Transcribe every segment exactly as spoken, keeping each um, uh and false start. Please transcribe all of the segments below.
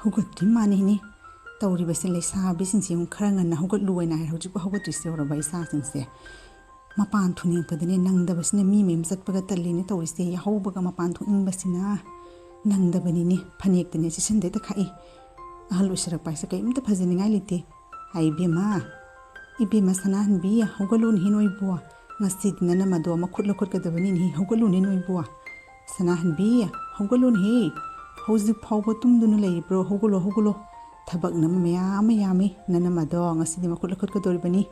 ꯍꯧꯒꯠꯇ꯭ꯔꯤ ꯃꯥꯅꯤꯅꯦ꯫ ꯇꯧꯔꯤꯕꯁꯦ, ꯂꯩꯁꯥꯕꯤꯁꯤꯡꯁꯦ ꯑꯃꯨꯛ ꯈꯔ ꯉꯟꯅ ꯍꯧꯒꯠꯂꯨ ꯍꯥꯏꯅ ꯍꯥꯏꯔꯦ꯫ ꯍꯧꯖꯤꯛꯄꯨ ꯍꯧꯒꯠꯇ꯭ꯔꯤꯁꯦ ꯌꯧꯔꯕ ꯏꯆꯥꯁꯤꯡꯁꯦ꯫ ꯃꯄꯥꯟ ꯊꯣꯛꯅꯤꯡꯉꯛꯄꯗꯅꯦ ꯅꯪꯗꯕꯁꯤꯅ ꯃꯤ ꯃꯌꯨꯝ ꯆꯠꯄꯒ ꯇꯜꯂꯤꯅꯦ ꯇꯧꯔꯤꯁꯦ꯫ ꯌꯥꯍꯧꯕꯒ ꯃꯄꯥꯟ ꯊꯣꯛꯅꯤꯡꯕꯁꯤꯅ ꯅꯪꯗꯕꯅꯤꯅꯦ꯫ ꯐꯅꯦꯛꯇꯅꯦ ꯆꯦꯠꯁꯤꯟꯗ ꯍꯦꯛꯇ ꯈꯥꯛꯏ꯫ ꯑꯍꯜ ꯑꯣꯏꯁꯤꯜꯂꯛꯄ ꯍꯥꯏꯁꯦ ꯀꯔꯤꯝꯇ ꯐꯖꯅꯤꯡꯉꯥꯏ ꯂꯩꯇꯦ꯫ ꯍꯥꯏ ꯏꯕꯦꯝꯃ, ꯏꯕꯦꯝꯃ ꯁꯅꯥꯍꯟꯕꯤ, ꯍꯧꯒꯠꯂꯨꯅꯦꯍꯦ ꯅꯣꯏꯕꯨ꯫ ꯉꯁꯤꯗꯤ ꯅꯅꯝ ꯑꯗꯣ ꯃꯈꯨꯠ ꯂꯧꯈꯠꯀꯗꯕꯅꯤꯅꯦꯍꯦ, ꯍꯧꯒꯠꯂꯨꯅꯦ ꯅꯣꯏꯕꯨ꯫ ꯁꯅꯥꯍꯟꯕꯤ, ꯍꯧꯒꯠꯂꯨꯅꯦꯍꯦ꯫ ꯍꯧꯖꯤꯛ ꯐꯥꯎꯕ ꯇꯨꯝꯗꯨꯅ ꯂꯩꯔꯤꯕ꯭ꯔꯣ? ꯍꯧꯒꯠꯂꯣ, ꯍꯧꯒꯠꯂꯣ꯫ ꯊꯕꯛꯅ ꯃꯌꯥꯝ ꯑꯃ ꯌꯥꯝꯃꯤ꯫ ꯅꯅꯝ ꯑꯗꯣ ꯉꯁꯤꯗꯤ ꯃꯈꯨꯠ ꯂꯧꯈꯠꯀꯗꯧꯔꯤꯕꯅꯤ꯫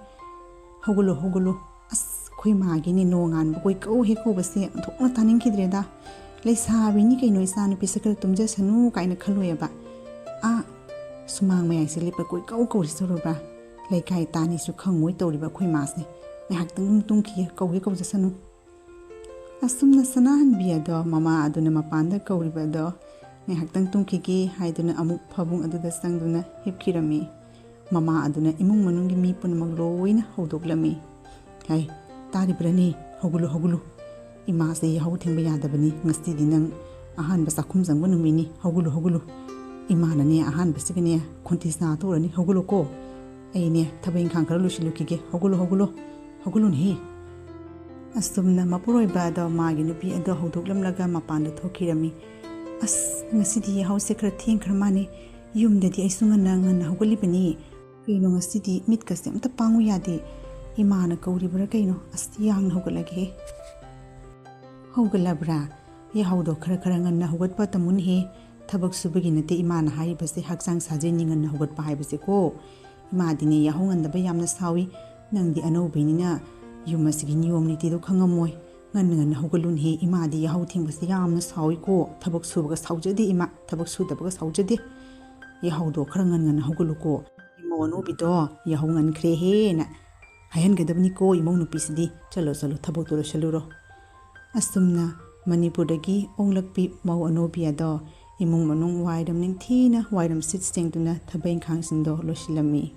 ꯍꯧꯒꯠꯂꯣ, ꯍꯧꯒꯠꯂꯣ꯫ ꯑꯁ, ꯑꯩꯈꯣꯏ ꯃꯥꯒꯤꯅꯦ ꯅꯣꯡꯉꯥꯟꯕ ꯀꯣꯏꯀꯧ ꯍꯦꯛ ꯀꯧꯕꯁꯦ ꯑꯣꯟꯊꯣꯛꯅ ꯇꯥꯅꯤꯡꯈꯤꯗ꯭ꯔꯦꯗ꯫ ꯂꯩꯁꯥꯕꯤꯅꯤ ꯀꯩꯅꯣ, ꯏꯆꯥꯅꯨꯄꯤꯁꯦ ꯈꯔ ꯇꯨꯝꯖꯁꯅꯨ ꯀꯥꯏꯅ ꯈꯜꯂꯣꯏꯕ꯫ ꯑꯥ, ꯁꯨꯃꯥꯡ ꯃꯌꯥꯏꯁꯦ ꯂꯦꯞꯄ ꯀꯣꯏꯀꯧ ꯀꯧꯔꯤꯁꯤꯔꯨꯕ꯭ꯔꯥ? ꯂꯩꯀꯥꯏ ꯇꯥꯅꯤꯁꯨ ꯈꯪꯉꯣꯏ ꯇꯧꯔꯤꯕ ꯑꯩꯈꯣꯏ ꯃꯥꯁꯦ꯫ ꯉꯥꯏꯍꯥꯛꯇꯪ ꯑꯗꯨꯝ ꯇꯨꯝꯈꯤꯒꯦ, ꯀꯧꯒꯦ ꯀꯧꯖꯁꯅꯨ꯫ ꯑꯁꯨꯝꯅ ꯁꯅꯥꯍꯟꯕꯤ ꯑꯗꯣ ꯃꯃꯥ ꯑꯗꯨꯅ ꯃꯄꯥꯟꯗ ꯀꯧꯔꯤꯕ ꯑꯗꯣ ꯉꯥꯏꯍꯥꯛꯇꯪ ꯇꯨꯝꯈꯤꯒꯦ ꯍꯥꯏꯗꯨꯅ ꯑꯃꯨꯛ ꯐꯃꯨꯡ ꯑꯗꯨꯗ ꯆꯪꯗꯨꯅ ꯍꯤꯞꯈꯤꯔꯝꯃꯤ꯫ ꯃꯃꯥ ꯑꯗꯨꯅ ꯏꯃꯨꯡ ꯃꯅꯨꯡꯒꯤ ꯃꯤ ꯄꯨꯝꯅꯃꯛ ꯂꯣꯏꯅ ꯍꯧꯗꯣꯛꯂꯝꯃꯤ꯫ "ꯍꯥꯏ, ꯇꯥꯔꯤꯕ꯭ꯔꯅꯦ? ꯍꯧꯒꯠꯂꯨ, ꯍꯧꯒꯠꯂꯨ꯫ ꯏꯃꯥꯁꯦ ꯌꯥꯍꯧ ꯊꯦꯡꯕ ꯌꯥꯗꯕꯅꯤ꯫ ꯉꯁꯤꯗꯤ ꯅꯪ ꯑꯍꯥꯟꯕ ꯆꯥꯛꯈꯨꯝ ꯆꯪꯕ ꯅꯨꯃꯤꯠꯅꯤ꯫ ꯍꯧꯒꯠꯂꯨ, ꯍꯧꯒꯠꯂꯨ꯫ ꯏꯃꯥꯅꯅꯦ ꯑꯍꯥꯟꯕꯁꯤꯒꯅꯦ ꯈꯣꯟꯊꯤ ꯆꯥ ꯇꯧꯔꯅꯤ꯫ ꯍꯧꯒꯠꯂꯨꯀꯣ꯫ ꯑꯩꯅꯦ ꯊꯕꯛ ꯏꯪꯈꯥꯡ ꯈꯔ ꯂꯣꯏꯁꯤꯜꯂꯨꯈꯤꯒꯦ꯫ ꯍꯧꯒꯠꯂꯨ, ꯍꯧꯒꯠꯂꯨ꯫ ꯍꯧꯒꯠꯂꯨꯅꯦꯍꯦ!" ꯑꯁꯨꯝꯅ ꯃꯄꯨꯔꯣꯏꯕ ꯑꯗꯣ ꯃꯥꯒꯤ ꯅꯨꯄꯤ ꯑꯗꯣ ꯍꯧꯗꯣꯛꯂꯝꯂꯒ ꯃꯄꯥꯟꯗ ꯊꯣꯛꯈꯤꯔꯝꯃꯤ꯫ "ꯑꯁ, ꯉꯁꯤꯗꯤ ꯌꯥꯍꯧꯁꯦ ꯈꯔ ꯊꯦꯡꯈ꯭ꯔ ꯃꯥꯜꯂꯦ꯫ ꯌꯨꯝꯗꯗꯤ ꯑꯩꯁꯨ ꯉꯟꯅ ꯉꯟꯅ ꯍꯧꯒꯠꯂꯤꯕꯅꯤ꯫ ꯀꯩꯅꯣ ꯉꯁꯤꯗꯤ ꯃꯤꯠꯀꯁꯦ ꯑꯝꯇ ꯄꯥꯡꯉꯨ ꯌꯥꯗꯦ꯫ ꯏꯃꯥꯅ ꯀꯧꯔꯤꯕ꯭ꯔꯥ ꯀꯩꯅꯣ? ꯑꯁ, ꯌꯥꯡꯅ ꯍꯧꯒꯠꯂꯒꯦꯍꯦ꯫" "ꯍꯧꯒꯠꯂꯕ꯭ꯔꯥ? ꯌꯥꯍꯧꯗꯣ ꯈꯔ ꯈꯔ ꯉꯟꯅ ꯍꯧꯒꯠꯄ ꯇꯝꯃꯨꯅꯦꯍꯦ꯫ ꯊꯕꯛ ꯁꯨꯕꯒꯤ ꯅꯠꯇꯦ ꯏꯃꯥꯅ ꯍꯥꯏꯔꯤꯕꯁꯦ, ꯍꯛꯆꯥꯡ ꯁꯥꯖꯦꯜꯅꯤ ꯉꯟꯅ ꯍꯧꯒꯠꯄ ꯍꯥꯏꯕꯁꯦꯀꯣ꯫ ꯏꯃꯥꯗꯤꯅꯦ ꯌꯥꯍꯧ ꯉꯟꯗꯕ ꯌꯥꯝꯅ ꯁꯥꯎꯏ꯫ ꯅꯪꯗꯤ ꯑꯅꯧꯕꯤꯅꯤꯅ ꯌꯨꯝ ꯑꯁꯤꯒꯤ ꯅꯤꯌꯣꯝ ꯅꯤꯇꯤꯗꯣ ꯈꯪꯉꯝꯃꯣꯏ꯫ ꯉꯟꯅ ꯉꯟꯅ ꯍꯧꯒꯠꯂꯨꯅꯦꯍꯦ꯫ ꯏꯃꯥꯗꯤ ꯌꯥꯍꯧ ꯊꯦꯡꯕꯁꯦ ꯌꯥꯝꯅ ꯁꯥꯎꯏꯀꯣ꯫ ꯊꯕꯛ ꯁꯨꯕꯒ ꯁꯥꯎꯖꯗꯦ ꯏꯃꯥ, ꯊꯕꯛ ꯁꯨꯗꯕꯒ ꯁꯥꯎꯖꯗꯦ꯫ ꯌꯥꯍꯧꯗꯣ ꯈꯔ ꯉꯟ ꯉꯟꯅ ꯍꯧꯒꯠꯂꯨꯀꯣ꯫ ꯏꯃꯧ ꯑꯅꯧꯕꯤꯗꯣ ꯌꯥꯍꯧ ꯉꯟꯈ꯭ꯔꯦꯍꯦꯅ ꯍꯥꯏꯍꯟꯒꯗꯕꯅꯤꯀꯣ ꯏꯃꯧ ꯅꯨꯄꯤꯁꯤꯗꯤ꯫ ꯆꯠꯂꯣ, ꯆꯠꯂꯣ, ꯊꯕꯛꯇꯣ ꯂꯣꯏꯁꯤꯜꯂꯨꯔꯣ꯫" ꯑꯁꯨꯝꯅ ꯃꯅꯤꯄꯨꯔꯗꯒꯤ ꯑꯣꯡꯂꯛꯄꯤ ꯃꯧ ꯑꯅꯧꯕꯤ ꯑꯗꯣ ꯏꯃꯨꯡ ꯃꯅꯨꯡ ꯋꯥꯏꯔꯝ ꯅꯤꯡꯊꯤꯅ ꯋꯥꯏꯔꯝ ꯁꯤꯠ ꯁꯦꯡꯗꯨꯅ ꯊꯕꯛ ꯏꯪꯈꯥꯡꯁꯤꯡꯗꯣ ꯂꯣꯏꯁꯤꯜꯂꯝꯃꯤ꯫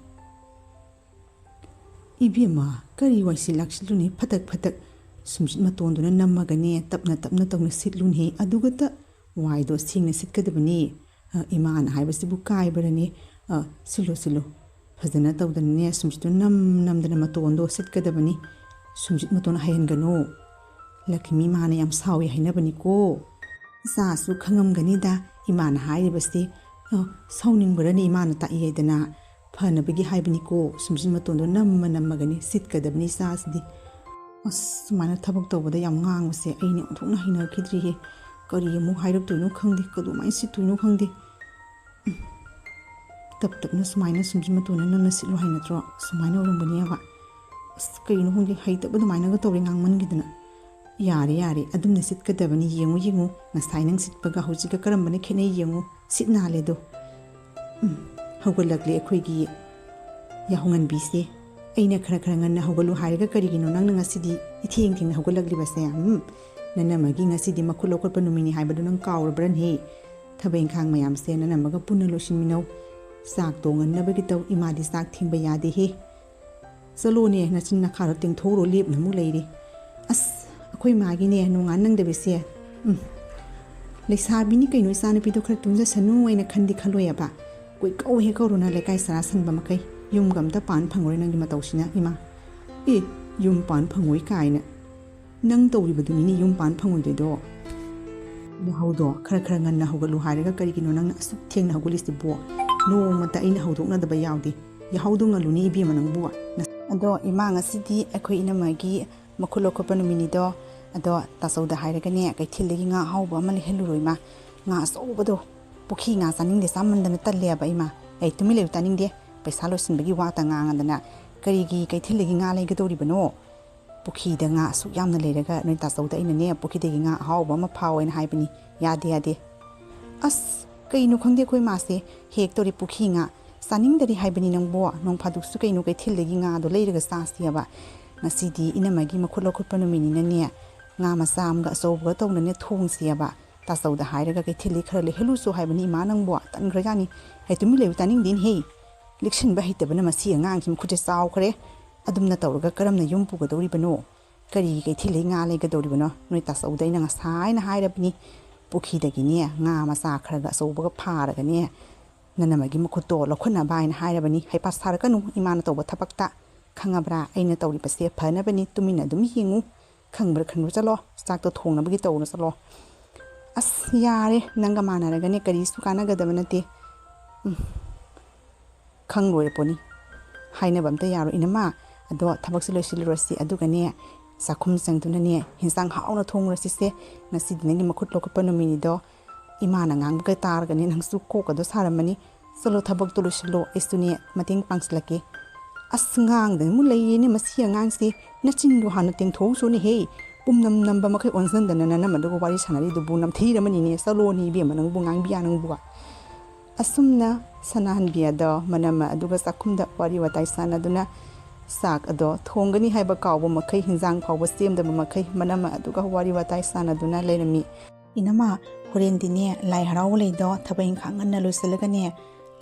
"ꯏꯕꯦꯝꯃ, ꯀꯔꯤ ꯋꯥꯏꯁꯤꯠ ꯂꯥꯛꯁꯤꯠꯂꯨꯅꯤ, ꯐꯇꯛ ꯐꯇꯛ ꯁꯨꯝꯆꯤꯠ ꯃꯇꯣꯟꯗꯨꯅ ꯅꯝꯃꯒꯅꯦ, ꯇꯞꯅ ꯇꯞꯅ ꯇꯧꯅ ꯁꯤꯠꯂꯨꯅꯦ, ꯑꯗꯨꯒꯇ ꯋꯥꯏꯗꯣ ꯁꯦꯡꯅ ꯁꯤꯠꯀꯗꯕꯅꯤ꯫ ꯑ, ꯏꯃꯥꯅ ꯍꯥꯏꯕꯁꯤꯕꯨ ꯀꯥꯏꯕ꯭ꯔꯅꯦ? ꯑ, ꯁꯤꯜꯂꯨ, ꯁꯤꯜꯂꯨ꯫ ꯐꯖꯅ ꯇꯧꯗꯅꯅꯦ, ꯁꯨꯝꯁꯤꯠꯇꯨ ꯅꯝ ꯅꯝꯗꯅ ꯃꯇꯣꯟꯗꯣ ꯁꯤꯠꯀꯗꯕꯅꯤ꯫ ꯁꯨꯝꯁꯤꯠ ꯃꯇꯣꯟ ꯍꯥꯏꯍꯟꯒꯅꯨ꯫ ꯂꯛꯈꯤꯃꯤ ꯃꯥꯅ ꯌꯥꯝ ꯁꯥꯎꯏ ꯍꯥꯏꯅꯕꯅꯤꯀꯣ꯫ ꯏꯆꯥꯁꯨ ꯈꯪꯉꯝꯒꯅꯤꯗ, ꯏꯃꯥꯅ ꯍꯥꯏꯔꯤꯕꯁꯤ꯫ ꯑ, ꯁꯥꯎꯅꯤꯡꯕ꯭ꯔꯅꯦ ꯏꯃꯥꯅ ꯇꯥꯛꯏ ꯍꯥꯏꯗꯅ? ꯐꯅꯕꯒꯤ ꯍꯥꯏꯕꯅꯤꯀꯣ, ꯁꯨꯝꯁꯤꯠ ꯃꯇꯣꯟꯗꯣ ꯅꯝꯃ ꯅꯝꯃꯒꯅꯤ ꯁꯤꯠꯀꯗꯕꯅꯤ ꯏꯆꯥꯁꯤꯗꯤ꯫ ꯑꯁ, ꯁꯨꯃꯥꯏꯅ ꯊꯕꯛ ꯇꯧꯕꯗ ꯌꯥꯝ ꯉꯥꯡꯕꯁꯦ ꯑꯩꯅ ꯑꯣꯟꯊꯣꯛꯅ ꯍꯩꯅꯈꯤꯗ꯭ꯔꯤꯍꯦ꯫ ꯀꯔꯤ ꯑꯃꯨꯛ ꯍꯥꯏꯔꯛꯇꯣꯏꯅꯣ ꯈꯪꯗꯦ, ꯀꯗꯧꯃꯥꯏꯅ ꯁꯤꯠꯇꯣꯏꯅꯣ ꯈꯪꯗꯦ꯫ ꯎꯝ꯫ ꯇꯞ ꯇꯞꯅ ꯁꯨꯃꯥꯏꯅ ꯁꯨꯝꯁꯤꯠ ꯃꯇꯣꯟꯗ ꯅꯝꯅ ꯁꯤꯠꯂꯨ ꯍꯥꯏ ꯅꯠꯇ꯭ꯔꯣ? ꯁꯨꯃꯥꯏꯅ ꯑꯣꯏꯔꯝꯒꯅꯦꯕ꯫ ꯑꯁ, ꯀꯩꯅꯣ ꯈꯪꯗꯦ, ꯍꯩꯇꯕ ꯑꯗꯨꯃꯥꯏꯅꯒ ꯇꯧꯔꯦ ꯉꯥꯡꯃꯟꯈꯤꯗꯅ꯫ ꯌꯥꯔꯦ, ꯌꯥꯔꯦ, ꯑꯗꯨꯝꯅ ꯁꯤꯠꯀꯗꯕꯅꯤ꯫ ꯌꯦꯡꯉꯨ, ꯌꯦꯡꯉꯨ, ꯉꯁꯥꯏ ꯅꯪ ꯁꯤꯠꯄꯒ ꯍꯧꯖꯤꯛꯀ ꯀꯔꯝꯕꯅ ꯈꯦꯠꯅꯩ ꯌꯦꯡꯉꯨ꯫ ꯁꯤꯠ ꯅꯥꯜꯂꯦꯗꯣ꯫ ꯎꯝ, ꯍꯧꯒꯠꯂꯛꯂꯦ ꯑꯩꯈꯣꯏꯒꯤ ꯌꯥꯍꯧꯉꯟꯕꯤꯁꯦ꯫ ꯑꯩꯅ ꯈꯔ ꯈꯔ ꯉꯟꯅ ꯍꯧꯒꯠꯂꯨ ꯍꯥꯏꯔꯒ ꯀꯔꯤꯒꯤꯅꯣ ꯅꯪꯅ ꯉꯁꯤꯗꯤ ꯏꯊꯦꯡ ꯊꯦꯡꯅ ꯍꯧꯒꯠꯂꯛꯂꯤꯕꯁꯦ? ꯎꯝ, ꯅꯅꯝꯃꯒꯤ ꯉꯁꯤꯗꯤ ꯃꯈꯨꯠ ꯂꯧꯈꯠꯄ ꯅꯨꯃꯤꯠꯅꯤ ꯍꯥꯏꯕꯗꯨ ꯅꯪ ꯀꯥꯎꯔꯕ꯭ꯔꯅꯦ? ꯊꯕꯛ ꯏꯪꯈꯥꯡ ꯃꯌꯥꯝꯁꯦ ꯅꯅꯝꯃꯒ ꯄꯨꯟꯅ ꯂꯣꯏꯁꯤꯟꯃꯤꯟꯅꯧ꯫ ꯆꯥꯛ ꯇꯣꯡꯉꯟꯅꯕꯒꯤ ꯇꯧ, ꯏꯃꯥꯗꯤ ꯆꯥꯛ ꯊꯦꯡꯕ ꯌꯥꯗꯦꯍꯦ꯫ ꯆꯠꯂꯣꯅꯦ, ꯅꯆꯤꯟ ꯅꯈꯥꯗꯣ ꯇꯦꯡꯊꯣꯛꯎꯔꯣ, ꯂꯦꯞꯅ ꯑꯃꯨꯛ ꯂꯩꯔꯤ꯫ ꯑꯁ, ꯑꯩꯈꯣꯏ ꯃꯥꯒꯤꯅꯦ ꯅꯣꯡꯉꯥꯟ ꯅꯪꯗꯕꯤꯁꯦ꯫ ꯎꯝ꯫ ꯂꯩꯁꯥꯕꯤꯅꯤ ꯀꯩꯅꯣ, ꯏꯆꯥꯅꯨꯄꯤꯗꯣ ꯈꯔ ꯇꯨꯝꯖꯁꯅꯨ ꯍꯥꯏꯅ ꯈꯟꯗꯤ ꯈꯜꯂꯣꯏꯑꯕ꯫ ꯀꯣꯏ ꯀꯧ ꯍꯦꯛ ꯀꯧꯔꯨꯅ ꯂꯩꯀꯥꯏ ꯆꯔꯥ ꯁꯟꯕ ꯃꯈꯩ꯫ ꯌꯨꯝꯒ ꯑꯝꯇ ꯄꯥꯟ ꯐꯪꯉꯔꯣꯏ ꯅꯪꯒꯤ ꯃꯇꯧꯁꯤꯅ, ꯏꯃꯥ꯫ ꯑꯦ, ꯌꯨꯝ ꯄꯥꯟ ꯐꯪꯉꯣꯏ ꯀꯥꯏꯅ꯫ ꯅꯪ ꯇꯧꯔꯤꯕꯗꯨꯅꯤꯅꯦ ꯌꯨꯝ ꯄꯥꯟ ꯐꯪꯉꯣꯏꯗꯣꯏꯗꯣ꯫ ꯌꯥꯍꯧꯗꯣ ꯈꯔ ꯈꯔ ꯉꯟꯅ ꯍꯧꯒꯠꯂꯨ ꯍꯥꯏꯔꯒ ꯀꯔꯤꯒꯤꯅꯣ ꯅꯪꯅ ꯑꯁꯨꯛ ꯊꯦꯡꯅ ꯍꯧꯒꯠꯂꯤꯁꯤꯕꯣ? ꯅꯣꯡꯃꯇ ꯑꯩꯅ ꯍꯧꯗꯣꯛꯅꯗꯕ ꯌꯥꯎꯗꯦ꯫ ꯌꯥꯍꯧꯗꯣ ꯉꯜꯂꯨꯅꯦ ꯏꯕꯦꯝꯃ ꯅꯪꯕꯨ꯫ ꯑꯗꯣ ꯏꯃꯥ, ꯉꯁꯤꯗꯤ ꯑꯩꯈꯣꯏ ꯏꯅꯝꯃꯒꯤ ꯃꯈꯨꯠ ꯂꯧꯈꯠꯄ ꯅꯨꯃꯤꯠꯅꯤꯗꯣ꯫ ꯑꯗꯣ ꯇꯥꯆꯧꯗ ꯍꯥꯏꯔꯒꯅꯦ, ꯀꯩꯊꯦꯜꯗꯒꯤ ꯉꯥ ꯑꯍꯥꯎꯕ ꯑꯃ ꯂꯩꯍꯜꯂꯨꯔꯣ ꯏꯃꯥ꯫ ꯉꯥ ꯑꯆꯧꯕꯗꯣ, ꯄꯨꯈ꯭ꯔꯤ ꯉꯥ ꯆꯥꯅꯤꯡꯗꯦ, ꯆꯥꯃꯟꯗꯅ ꯇꯜꯂꯦꯕ ꯏꯃꯥ꯫ ꯑꯩ ꯇꯨꯃꯤꯟ ꯂꯩꯌꯨ ꯇꯥꯅꯤꯡꯗꯦ꯫ ꯄꯩꯁꯥ ꯂꯣꯏꯁꯤꯟꯕꯒꯤ ꯋꯥꯇ ꯉꯥꯡꯉꯗꯅ ꯀꯔꯤꯒꯤ ꯀꯩꯊꯦꯜꯗꯒꯤ ꯉꯥ ꯂꯩꯒꯗꯧꯔꯤꯕꯅꯣ? ꯄꯨꯈ꯭ꯔꯤꯗ ꯉꯥ ꯑꯁꯨꯛ ꯌꯥꯝꯅ ꯂꯩꯔꯒ ꯅꯣꯏ ꯇꯥꯆꯧꯗ ꯑꯩꯅꯅꯦ ꯄꯨꯈ꯭ꯔꯤꯗꯒꯤ ꯉꯥ ꯑꯍꯥꯎꯕ ꯑꯃ ꯐꯥꯎ ꯍꯥꯏꯅ ꯍꯥꯏꯕꯅꯤ꯫ ꯌꯥꯗꯦ, ꯌꯥꯗꯦ꯫ ꯑꯁ, ꯀꯩꯅꯣ ꯈꯪꯗꯦ ꯑꯩꯈꯣꯏ ꯃꯥꯁꯦ ꯍꯦꯛ ꯇꯧꯔꯤ ꯄꯨꯈ꯭ꯔꯤ ꯉꯥ꯫ ꯆꯥꯅꯤꯡꯗꯔꯤ ꯍꯥꯏꯕꯅꯤ ꯅꯪꯕꯣ꯫ ꯅꯣꯡ ꯐꯥꯗꯣꯛꯁꯨ ꯀꯩꯅꯣ ꯀꯩꯊꯦꯜꯗꯒꯤ ꯉꯥꯗꯣ ꯂꯩꯔꯒ ꯆꯥꯁꯦꯕ꯫ ꯉꯁꯤꯗꯤ ꯏꯅꯝꯃꯒꯤ ꯃꯈꯨꯠ ꯂꯧꯈꯠꯄ ꯅꯨꯃꯤꯠꯅꯤꯅꯅꯦ, ꯉꯥ ꯃꯆꯥ ꯑꯃꯒ ꯑꯆꯧꯕꯒ ꯇꯧꯅꯅꯦ ꯊꯣꯡꯁꯦꯕ꯫ ꯇꯥꯆꯧꯗ ꯍꯥꯏꯔꯒ ꯀꯩꯊꯦꯜꯗꯒꯤ ꯈꯔ ꯂꯩꯍꯜꯂꯨꯁꯨ ꯍꯥꯏꯕꯅꯤ ꯏꯃꯥ ꯅꯪꯕꯣ꯫ ꯇꯟꯈ꯭ꯔꯖꯥꯠꯅꯤ꯫ ꯍꯦ, ꯇꯨꯃꯤꯟ ꯂꯩꯌꯨ ꯇꯥꯅꯤꯡꯗꯦꯅꯦꯍꯦ꯫ ꯂꯤꯛꯁꯤꯟꯕ ꯍꯩꯇꯕꯅ ꯃꯁꯤ ꯑꯉꯥꯡꯁꯤ ꯃꯈꯨꯠꯁꯦ ꯆꯥꯎꯈ꯭ꯔꯦ꯫ ꯑꯗꯨꯝꯅ ꯇꯧꯔꯒ ꯀꯔꯝꯅ ꯌꯨꯝ ꯄꯨꯒꯗꯧꯔꯤꯕꯅꯣ? ꯀꯔꯤꯒꯤ ꯀꯩꯊꯦꯜꯗꯒꯤ ꯉꯥ ꯂꯩꯒꯗꯧꯔꯤꯕꯅꯣ? ꯅꯣꯏ ꯇꯥꯆꯧꯗ ꯑꯩꯅ ꯉꯁꯥꯏꯅ ꯍꯥꯏꯔꯕꯅꯤ꯫ ꯄꯨꯈ꯭ꯔꯤꯗꯒꯤꯅꯦ ꯉꯥ ꯃꯆꯥ ꯈꯔꯒ ꯑꯆꯧꯕꯒ ꯐꯥꯔꯒꯅꯦ, ꯅꯅꯝꯃꯒꯤ ꯃꯈꯨꯠꯇꯣ ꯂꯧꯈꯠꯅꯕ ꯍꯥꯏꯅ ꯍꯥꯏꯔꯕꯅꯤ꯫ ꯍꯩꯄꯥ ꯁꯥꯔꯛꯀꯅꯨ ꯏꯃꯥꯅ ꯇꯧꯕ ꯊꯕꯛꯇ, ꯈꯪꯉꯕ꯭ꯔꯥ? ꯑꯩꯅ ꯇꯧꯔꯤꯕꯁꯦ ꯐꯅꯕꯅꯤ, ꯇꯨꯃꯤꯟꯅ ꯑꯗꯨꯝ ꯌꯦꯡꯉꯨ꯫ ꯈꯪꯕ꯭ꯔꯥ ꯈꯪꯕ꯭ꯔꯥ? ꯆꯠꯂꯣ, ꯆꯥꯛꯇꯣ ꯊꯣꯡꯅꯕꯒꯤ ꯇꯧꯔꯣ, ꯆꯠꯂꯣ꯫ ꯑꯁ, ꯌꯥꯔꯦ, ꯅꯪꯒ ꯃꯥꯟꯅꯔꯒꯅꯦ ꯀꯔꯤꯁꯨ ꯀꯥꯟꯅꯒꯗꯕ ꯅꯠꯇꯦ꯫ ꯎꯝ, ꯈꯪ ꯂꯣꯏꯔ ꯄꯣꯠꯅꯤ꯫ ꯍꯥꯏꯅꯕ ꯑꯝꯇ ꯌꯥꯔꯣꯏ ꯏꯅꯝꯃ꯫ ꯑꯗꯣ ꯊꯕꯛꯁꯦ ꯂꯣꯏꯁꯤꯜꯂꯨꯔꯁꯤ, ꯑꯗꯨꯒꯅꯦ ꯆꯥꯛꯈꯨꯝ ꯆꯪꯗꯨꯅꯅꯦ ꯍꯤꯟꯖꯥꯡ ꯍꯥꯎꯅ ꯊꯣꯡꯉꯨꯔꯁꯤꯁꯦ꯫ ꯉꯁꯤꯗꯤ ꯅꯪꯒꯤ ꯃꯈꯨꯠ ꯂꯧꯈꯠꯄ ꯅꯨꯃꯤꯠꯅꯤꯗꯣ꯫ ꯏꯃꯥꯅ ꯉꯥꯡꯕꯒ ꯇꯥꯔꯒꯅꯦ ꯅꯪꯁꯨ ꯀꯣꯛꯀꯗꯣ ꯁꯥꯔꯝꯃꯅꯤ꯫ ꯆꯠꯂꯣ, ꯊꯕꯛꯇꯣ ꯂꯣꯏꯁꯤꯜꯂꯣ, ꯑꯩꯁꯨꯅꯦ ꯃꯇꯦꯡ ꯄꯥꯡꯁꯤꯜꯂꯛꯀꯦ꯫ ꯑꯁ, ꯉꯥꯡꯗꯅ ꯑꯃꯨꯛ ꯂꯩꯌꯦꯅꯦ ꯃꯁꯤ ꯑꯉꯥꯡꯁꯤ꯫ ꯅꯆꯤꯟꯗꯣ ꯍꯥꯟꯅ ꯇꯦꯡꯊꯣꯛꯎꯆꯣꯅꯦꯍꯦ꯫ ꯄꯨꯝꯅꯝ ꯅꯝꯕ ꯃꯈꯩ ꯑꯣꯟꯁꯤꯟꯗꯅ ꯅꯅꯝꯃ ꯑꯗꯨꯒ ꯋꯥꯔꯤ ꯁꯥꯟꯅꯔꯤꯗꯨꯕꯨ ꯅꯝꯊꯤꯔꯝꯃꯅꯤꯅꯦ꯫ ꯆꯠꯂꯣꯅꯦ ꯏꯕꯦꯝꯃ, ꯅꯪꯕꯨ ꯉꯥꯡꯕꯤꯌꯥ ꯅꯪꯕꯨ꯫ ꯑꯁꯨꯝꯅ ꯁꯅꯥꯍꯟꯕꯤ ꯑꯗꯣ ꯃꯅꯝꯃ ꯑꯗꯨꯒ ꯆꯥꯛꯈꯨꯝꯗ ꯋꯥꯔꯤ ꯋꯥꯇꯥꯏ ꯁꯥꯟꯅꯗꯨꯅ, ꯆꯥꯛ ꯑꯗꯣ ꯊꯣꯡꯒꯅꯤ ꯍꯥꯏꯕ ꯀꯥꯎꯕ ꯃꯈꯩ, ꯍꯤꯟꯖꯥꯡ ꯐꯥꯎꯕ ꯁꯦꯝꯗꯕ ꯃꯈꯩ, ꯃꯅꯝꯃ ꯑꯗꯨꯒ ꯋꯥꯔꯤ ꯋꯥꯇꯥꯏ ꯁꯥꯟꯅꯗꯨꯅ ꯂꯩꯔꯝꯃꯤ꯫ ꯏꯅꯝꯃ, ꯍꯣꯔꯦꯟꯗꯤꯅꯦ ꯂꯥꯏ ꯍꯔꯥꯎꯕ ꯂꯩꯗꯣ, ꯊꯕꯛ ꯏꯪꯈꯥꯡ ꯉꯟꯅ ꯂꯣꯏꯁꯤꯜꯂꯒꯅꯦ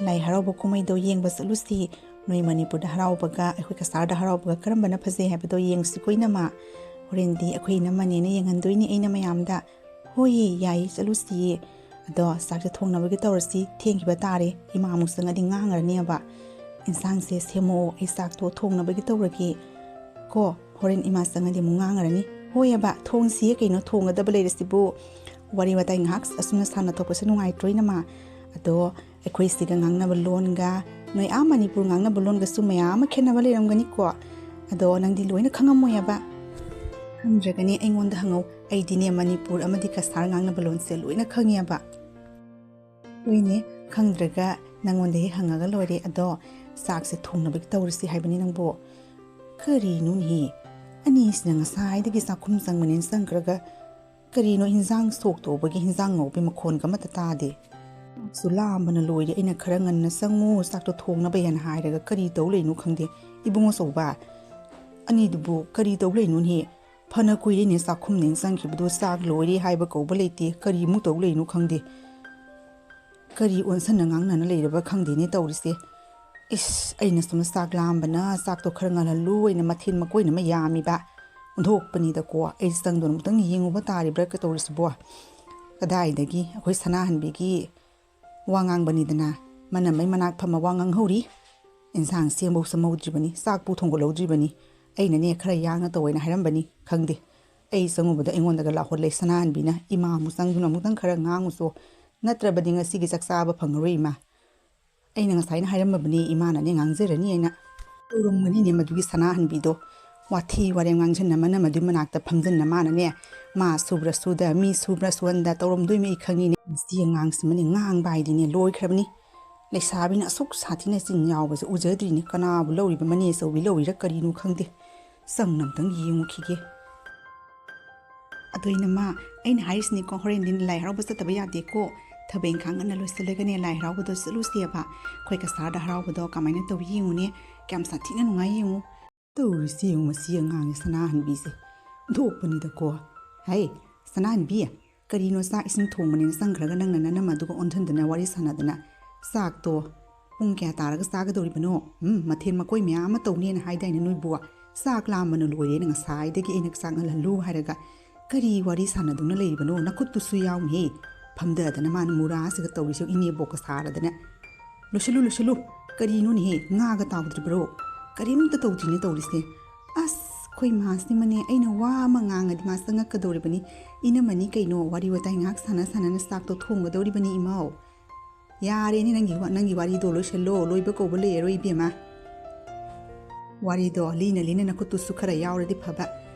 ꯂꯥꯏ ꯍꯔꯥꯎꯕ ꯀꯨꯝꯍꯩꯗꯣ ꯌꯦꯡꯕ ꯆꯠꯂꯨꯁꯤ꯫ ꯅꯣꯏ ꯃꯅꯤꯄꯨꯔꯗ ꯍꯔꯥꯎꯕꯒ ꯑꯩꯈꯣꯏ ꯀꯁꯥꯔꯗ ꯍꯔꯥꯎꯕꯒ ꯀꯔꯝꯕꯅ ꯐꯖꯩ ꯍꯥꯏꯕꯗꯣ ꯌꯦꯡꯁꯤꯀꯣ ꯏꯅꯝꯃ꯫ ꯍꯣꯔꯦꯟꯗꯤ ꯑꯩꯈꯣꯏ ꯏꯅꯝꯃꯅꯦꯅ ꯌꯦꯡꯍꯟꯗꯣꯏꯅꯤ ꯑꯩꯅ ꯃꯌꯥꯝꯗ꯫ ꯍꯣꯏꯌꯦ, ꯌꯥꯏꯌꯦ, ꯆꯠꯂꯨꯁꯤꯌꯦ꯫ ꯑꯗꯣ ꯆꯥꯛꯁꯦ ꯊꯣꯡꯅꯕꯒꯤ ꯇꯧꯔꯁꯤ, ꯊꯦꯡꯈꯤꯕ ꯇꯥꯔꯦ, ꯏꯃꯥ ꯑꯃꯨꯛ ꯆꯪꯉꯗꯤ ꯉꯥꯡꯉꯔꯅꯦꯕ꯫ ꯏꯟꯁꯥꯡꯁꯦ ꯁꯦꯝꯃꯛꯑꯣ, ꯑꯩ ꯆꯥꯛꯇꯣ ꯊꯣꯡꯅꯕꯒꯤ ꯇꯧꯔꯒꯦ ꯀꯣ, ꯍꯣꯔꯦꯟ ꯏꯃꯥ ꯆꯪꯉꯗꯤ ꯑꯃꯨꯛ ꯉꯥꯡꯉꯔꯅꯤ꯫ ꯍꯣꯏꯑꯕ, ꯊꯣꯡꯁꯤꯌꯦ ꯀꯩꯅꯣ, ꯊꯣꯡꯒꯗꯕ ꯂꯩꯔꯁꯤꯕꯨ꯫ ꯋꯥꯔꯤ ꯋꯥꯇꯥꯏ ꯉꯥꯏꯍꯥꯛ ꯑꯁꯨꯝꯅ ꯁꯥꯟꯅꯊꯣꯛꯄꯁꯦ ꯅꯨꯡꯉꯥꯏꯇ꯭ꯔꯣ ꯏꯅꯝꯃ? ꯑꯗꯣ ꯑꯩꯈꯣꯏ ꯁꯤꯒ ꯉꯥꯡꯅꯕ ꯂꯣꯟꯒ ꯅꯣꯏ ꯑꯥ ꯃꯅꯤꯄꯨꯔ ꯉꯥꯡꯅꯕ ꯂꯣꯟꯒꯁꯨ ꯃꯌꯥꯝ ꯑꯃ ꯈꯦꯠꯅꯕ ꯂꯩꯔꯝꯒꯅꯤꯀꯣ꯫ ꯑꯗꯣ ꯅꯪꯗꯤ ꯂꯣꯏꯅ ꯈꯪꯉꯝꯃꯣꯏꯑꯕ꯫ ꯈꯪꯗ꯭ꯔꯒꯅꯦ ꯑꯩꯉꯣꯟꯗ ꯍꯪꯉꯧ, ꯑꯩꯗꯤꯅꯦ ꯃꯅꯤꯄꯨꯔ ꯑꯃꯗꯤ ꯀꯁꯥꯔ ꯉꯥꯡꯅꯕ ꯂꯣꯟꯁꯦ ꯂꯣꯏꯅ ꯈꯪꯉꯦꯕ꯫ ꯍꯣꯏꯅꯦ, ꯈꯪꯗ꯭ꯔꯒ ꯅꯪꯉꯣꯟꯗ ꯍꯦꯛ ꯍꯪꯉꯒ ꯂꯣꯏꯔꯦ꯫ ꯑꯗꯣ ꯆꯥꯛꯁꯦ ꯊꯣꯡꯅꯕꯒꯤ ꯇꯧꯔꯁꯤ ꯍꯥꯏꯕꯅꯤ ꯅꯪꯕꯣ꯫ ꯀꯔꯤꯅꯣꯅꯦꯍꯦ, ꯑꯅꯤꯁꯤꯅ ꯉꯁꯥꯏꯗꯒꯤ ꯆꯥꯛꯈꯨꯝ ꯆꯪꯕꯅꯦꯅ ꯆꯪꯈ꯭ꯔꯒ ꯀꯔꯤꯅꯣ ꯍꯤꯟꯖꯥꯡ ꯁꯣꯛ ꯇꯧꯕꯒꯤ ꯍꯤꯟꯖꯥꯡ ꯉꯧꯕꯒꯤ ꯃꯈꯣꯟꯒ ꯑꯃꯠꯇ ꯇꯥꯗꯦ꯫ ꯆꯥꯛꯁꯨ ꯂꯥꯝꯕꯅ ꯂꯣꯏꯔꯦ꯫ ꯑꯩꯅ ꯈꯔ ꯉꯟꯅ ꯆꯪꯉꯨ, ꯆꯥꯛꯇꯣ ꯊꯣꯡꯅꯕ ꯍꯥꯏꯅ ꯍꯥꯏꯔꯒ ꯀꯔꯤ ꯇꯧ ꯂꯩꯅꯣ ꯈꯪꯗꯦ꯫ ꯏꯕꯨꯡꯉꯣ ꯑꯆꯧꯕ, ꯑꯅꯤꯗꯨꯕꯨ ꯀꯔꯤ ꯇꯧ ꯂꯩꯅꯣꯅꯦ? ꯐꯅ ꯀꯨꯏꯔꯦꯅꯦ ꯆꯥꯛꯈꯨꯝꯅꯦꯅ ꯆꯪꯈꯤꯕꯗꯨ, ꯆꯥꯛ ꯂꯣꯏꯔꯦ ꯍꯥꯏꯕ ꯀꯧꯕ ꯂꯩꯇꯦ꯫ ꯀꯔꯤꯃꯨꯛ ꯇꯧ ꯂꯩꯅꯣ ꯈꯪꯗꯦ꯫ ꯀꯔꯤ ꯑꯣꯟꯁꯟꯅ ꯉꯥꯡꯅꯅ ꯂꯩꯔꯕ ꯈꯪꯗꯦꯅꯦ ꯇꯧꯔꯤꯁꯦ꯫ ꯏꯁ, ꯑꯩꯅ ꯁꯣꯝꯗ ꯆꯥꯛ ꯂꯥꯝꯕꯅ ꯆꯥꯛꯇꯣ ꯈꯔ ꯉꯜꯍꯜꯂꯨ ꯑꯩꯅ ꯃꯊꯦꯜ ꯃꯀꯣꯏꯅ ꯑꯃ ꯌꯥꯝꯃꯤꯕ꯫ ꯑꯣꯟꯊꯣꯛꯄꯅꯤꯗꯀꯣ, ꯑꯩ ꯆꯪꯗꯨꯅ ꯑꯃꯨꯛꯇꯪ ꯌꯦꯡꯉꯨꯕ ꯇꯥꯔꯤꯕ꯭ꯔꯥ ꯀꯩ ꯇꯧꯔꯤꯁꯤꯕꯣ? ꯀꯗꯥꯏꯗꯒꯤ ꯑꯩꯈꯣꯏ ꯁꯅꯥꯍꯟꯕꯤꯒꯤ ꯋꯥ ꯉꯥꯡꯕꯅꯤꯗꯅ, ꯃꯅꯝꯃꯩ ꯃꯅꯥꯛ ꯐꯝꯃ ꯋꯥ ꯉꯥꯡꯍꯧꯔꯤ꯫ ꯏꯟꯁꯥꯡ ꯁꯦꯝꯕꯧ ꯁꯦꯝꯍꯧꯗ꯭ꯔꯤꯕꯅꯤ, ꯆꯥꯛꯄꯨ ꯊꯣꯡꯒꯠꯍꯧꯗ꯭ꯔꯤꯕꯅꯤ꯫ ꯑꯩꯅꯅꯦ ꯈꯔ ꯌꯥꯡꯅ ꯇꯧꯋꯦꯅ ꯍꯥꯏꯔꯝꯕꯅꯤ, ꯈꯪꯗꯦ꯫ ꯑꯩ ꯆꯪꯉꯨꯕꯗ ꯑꯩꯉꯣꯟꯗꯒ ꯂꯥꯎꯍꯜꯂꯦ ꯁꯅꯥꯍꯟꯕꯤꯅ, "ꯏꯃꯥ ꯑꯃꯨꯛ ꯆꯪꯗꯨꯅ ꯑꯃꯨꯛꯇꯪ ꯈꯔ ꯉꯥꯡꯉꯨꯆꯣ, ꯅꯠꯇ꯭ꯔꯕꯗꯤ ꯉꯁꯤꯒꯤ ꯆꯥꯛ ꯆꯥꯕ ꯐꯪꯉꯔꯣꯏ ꯏꯃꯥ"꯫ ꯑꯩꯅ ꯉꯁꯥꯏꯅ ꯍꯥꯏꯔꯝꯃꯕꯅꯤ, ꯏꯃꯥꯅꯅꯦ ꯉꯥꯡꯖꯔꯅꯤ ꯍꯥꯏꯅ꯫ ꯇꯧꯔꯝꯒꯅꯤꯅꯦ ꯃꯗꯨꯒꯤ ꯁꯅꯥꯍꯟꯕꯤꯗꯣ꯫ ꯋꯥꯊꯤ ꯋꯥꯔꯦꯝ ꯉꯥꯡꯁꯤꯟꯅ ꯃꯅꯝ ꯑꯗꯨꯒꯤ ꯃꯅꯥꯛꯇ ꯐꯝꯖꯤꯟꯅ ꯃꯥꯅꯅꯦ, ꯃꯥ ꯁꯨꯕ꯭ꯔꯥ ꯁꯨꯗ, ꯃꯤ ꯁꯨꯕ꯭ꯔꯥ ꯁꯨꯍꯟꯗ ꯇꯧꯔꯝꯗꯣꯏꯃꯤ ꯑꯩ ꯈꯪꯉꯤꯅꯦ꯫ ꯃꯁꯤ ꯑꯉꯥꯡꯁꯤꯃꯅꯦ ꯉꯥꯡꯕ ꯍꯥꯏꯗꯤꯅꯦ ꯂꯣꯏꯈ꯭ꯔꯕꯅꯤ꯫ ꯂꯩꯁꯥꯕꯤꯅ ꯑꯁꯨꯛ ꯁꯥꯊꯤꯅ ꯆꯤꯟ ꯌꯥꯎꯕꯁꯦ ꯎꯖꯗ꯭ꯔꯤꯅꯤ꯫ ꯀꯅꯥꯕꯨ ꯂꯧꯔꯤꯕ, ꯃꯅꯦ ꯑꯆꯧꯕꯤ ꯂꯧꯔꯤꯔꯥ ꯀꯔꯤꯅꯣ ꯈꯪꯗꯦ꯫ ꯆꯪꯅ ꯑꯝꯇꯪ ꯌꯦꯡꯉꯨꯈꯤꯒꯦ꯫ ꯑꯗꯣ ꯏꯅꯝꯃ, ꯑꯩꯅ ꯍꯥꯏꯔꯤꯁꯤꯅꯤꯀꯣ, ꯍꯣꯔꯦꯟꯗꯤ ꯂꯥꯏ ꯍꯔꯥꯎꯕ ꯆꯠꯇꯕ ꯌꯥꯗꯦꯀꯣ꯫ ꯊꯕꯛ ꯏꯪꯈꯥꯡ ꯉꯟꯅ ꯂꯣꯏꯁꯤꯜꯂꯒꯅꯦ ꯂꯥꯏ ꯍꯔꯥꯎꯕꯗꯣ ꯆꯠꯂꯨꯁꯦꯕ꯫ ꯑꯩꯈꯣꯏ ꯀꯁꯥꯔꯗ ꯍꯔꯥꯎꯕꯗꯣ ꯀꯃꯥꯏꯅ ꯇꯧꯏ ꯌꯦꯡꯉꯨꯅꯦ꯫ ꯀꯌꯥꯝ ꯁꯥꯊꯤꯅ ꯅꯨꯡꯉꯥꯏ ꯌꯦꯡꯉꯨ꯫ ꯇꯧꯔꯤꯁꯤ ꯌꯦꯡꯉꯨ, ꯃꯁꯤ ꯑꯉꯥꯡꯁꯦ ꯁꯅꯥꯍꯟꯕꯤꯁꯦ꯫ ꯊꯣꯛꯄꯅꯤꯗꯀꯣ꯫ ꯍꯩ, ꯁꯅꯥꯍꯟꯕꯤ, ꯀꯔꯤꯅꯣ ꯆꯥꯛ ꯏꯁꯤꯡ ꯊꯣꯡꯕꯅꯦꯅ ꯆꯪꯈ꯭ꯔꯒ ꯅꯪꯅ ꯅꯅꯝ ꯑꯗꯨꯒ ꯑꯣꯟꯁꯤꯟꯗꯅ ꯋꯥꯔꯤ ꯁꯥꯟꯅꯗꯅ? ꯆꯥꯛꯇꯣ ꯄꯨꯡ ꯀꯌꯥ ꯇꯥꯔꯒ ꯆꯥꯒꯗꯧꯔꯤꯕꯅꯣ? ꯎꯝ, ꯃꯊꯦꯜ ꯃꯀꯣꯏ ꯃꯌꯥꯝ ꯑꯃ ꯇꯧꯅꯦꯅ ꯍꯥꯏꯗꯥꯏꯅꯦ ꯅꯣꯏꯕꯨ? ꯆꯥꯛ ꯂꯥꯝꯕꯅ ꯂꯣꯏꯔꯦꯅ ꯉꯁꯥꯏꯗꯒꯤ ꯑꯩꯅ ꯆꯥꯛ ꯉꯜꯍꯜꯂꯨ ꯍꯥꯏꯔꯒ ꯀꯔꯤ ꯋꯥꯔꯤ ꯁꯥꯟꯅꯗꯨꯅ ꯂꯩꯔꯤꯕꯅꯣ? ꯅꯈꯨꯠꯇꯨꯁꯨ ꯌꯥꯎꯅꯍꯦ꯫ ꯐꯝꯗꯗꯅ ꯃꯥꯅ ꯃꯨꯔꯥꯁꯤꯒ ꯇꯧꯔꯤꯁꯤ ꯏꯅꯦꯕꯣꯛꯀ ꯁꯥꯔꯗꯅ꯫ "ꯂꯣꯏꯁꯤꯜꯂꯨ, ꯂꯣꯏꯁꯤꯜꯂꯨ꯫ ꯀꯔꯤꯅꯣꯅꯦꯍꯦ, ꯉꯥꯒ ꯇꯥꯎꯗ꯭ꯔꯤꯕ꯭ꯔꯣ? ꯀꯔꯤꯝꯇ ꯇꯧꯗ꯭ꯔꯤꯅꯦ ꯇꯧꯔꯤꯁꯦ꯫ ꯑꯁ, ꯑꯩꯈꯣꯏ ꯃꯥꯁꯤꯃꯅꯦ, ꯑꯩꯅ ꯋꯥ ꯑꯃ ꯉꯥꯡꯉꯗꯤ ꯃꯥ ꯆꯪꯉꯛꯀꯗꯧꯔꯤꯕꯅꯤ꯫ ꯏꯅꯝꯃꯅꯤ ꯀꯩꯅꯣ, ꯋꯥꯔꯤ ꯋꯥꯇꯥꯏ ꯉꯥꯏꯍꯥꯛ ꯁꯥꯟꯅ ꯁꯥꯟꯅꯅ ꯆꯥꯛꯇꯣ ꯊꯣꯡꯒꯗꯧꯔꯤꯕꯅꯤ ꯏꯃꯧ꯫ ꯌꯥꯔꯦꯅꯦ, ꯅꯪꯒꯤ ꯋꯥ-, ꯅꯪꯒꯤ ꯋꯥꯔꯤꯗꯣ ꯂꯣꯏꯁꯤꯜꯂꯣ, ꯂꯣꯏꯕ ꯀꯧꯕ ꯂꯩꯔꯔꯣꯏ ꯏꯕꯦꯝꯃ꯫ ꯋꯥꯔꯤꯗꯣ ꯂꯤꯅ ꯂꯤꯅ ꯅꯈꯨꯠꯇꯨꯁꯨ ꯈꯔ ꯌꯥꯎꯔꯗꯤ ꯐꯕ꯫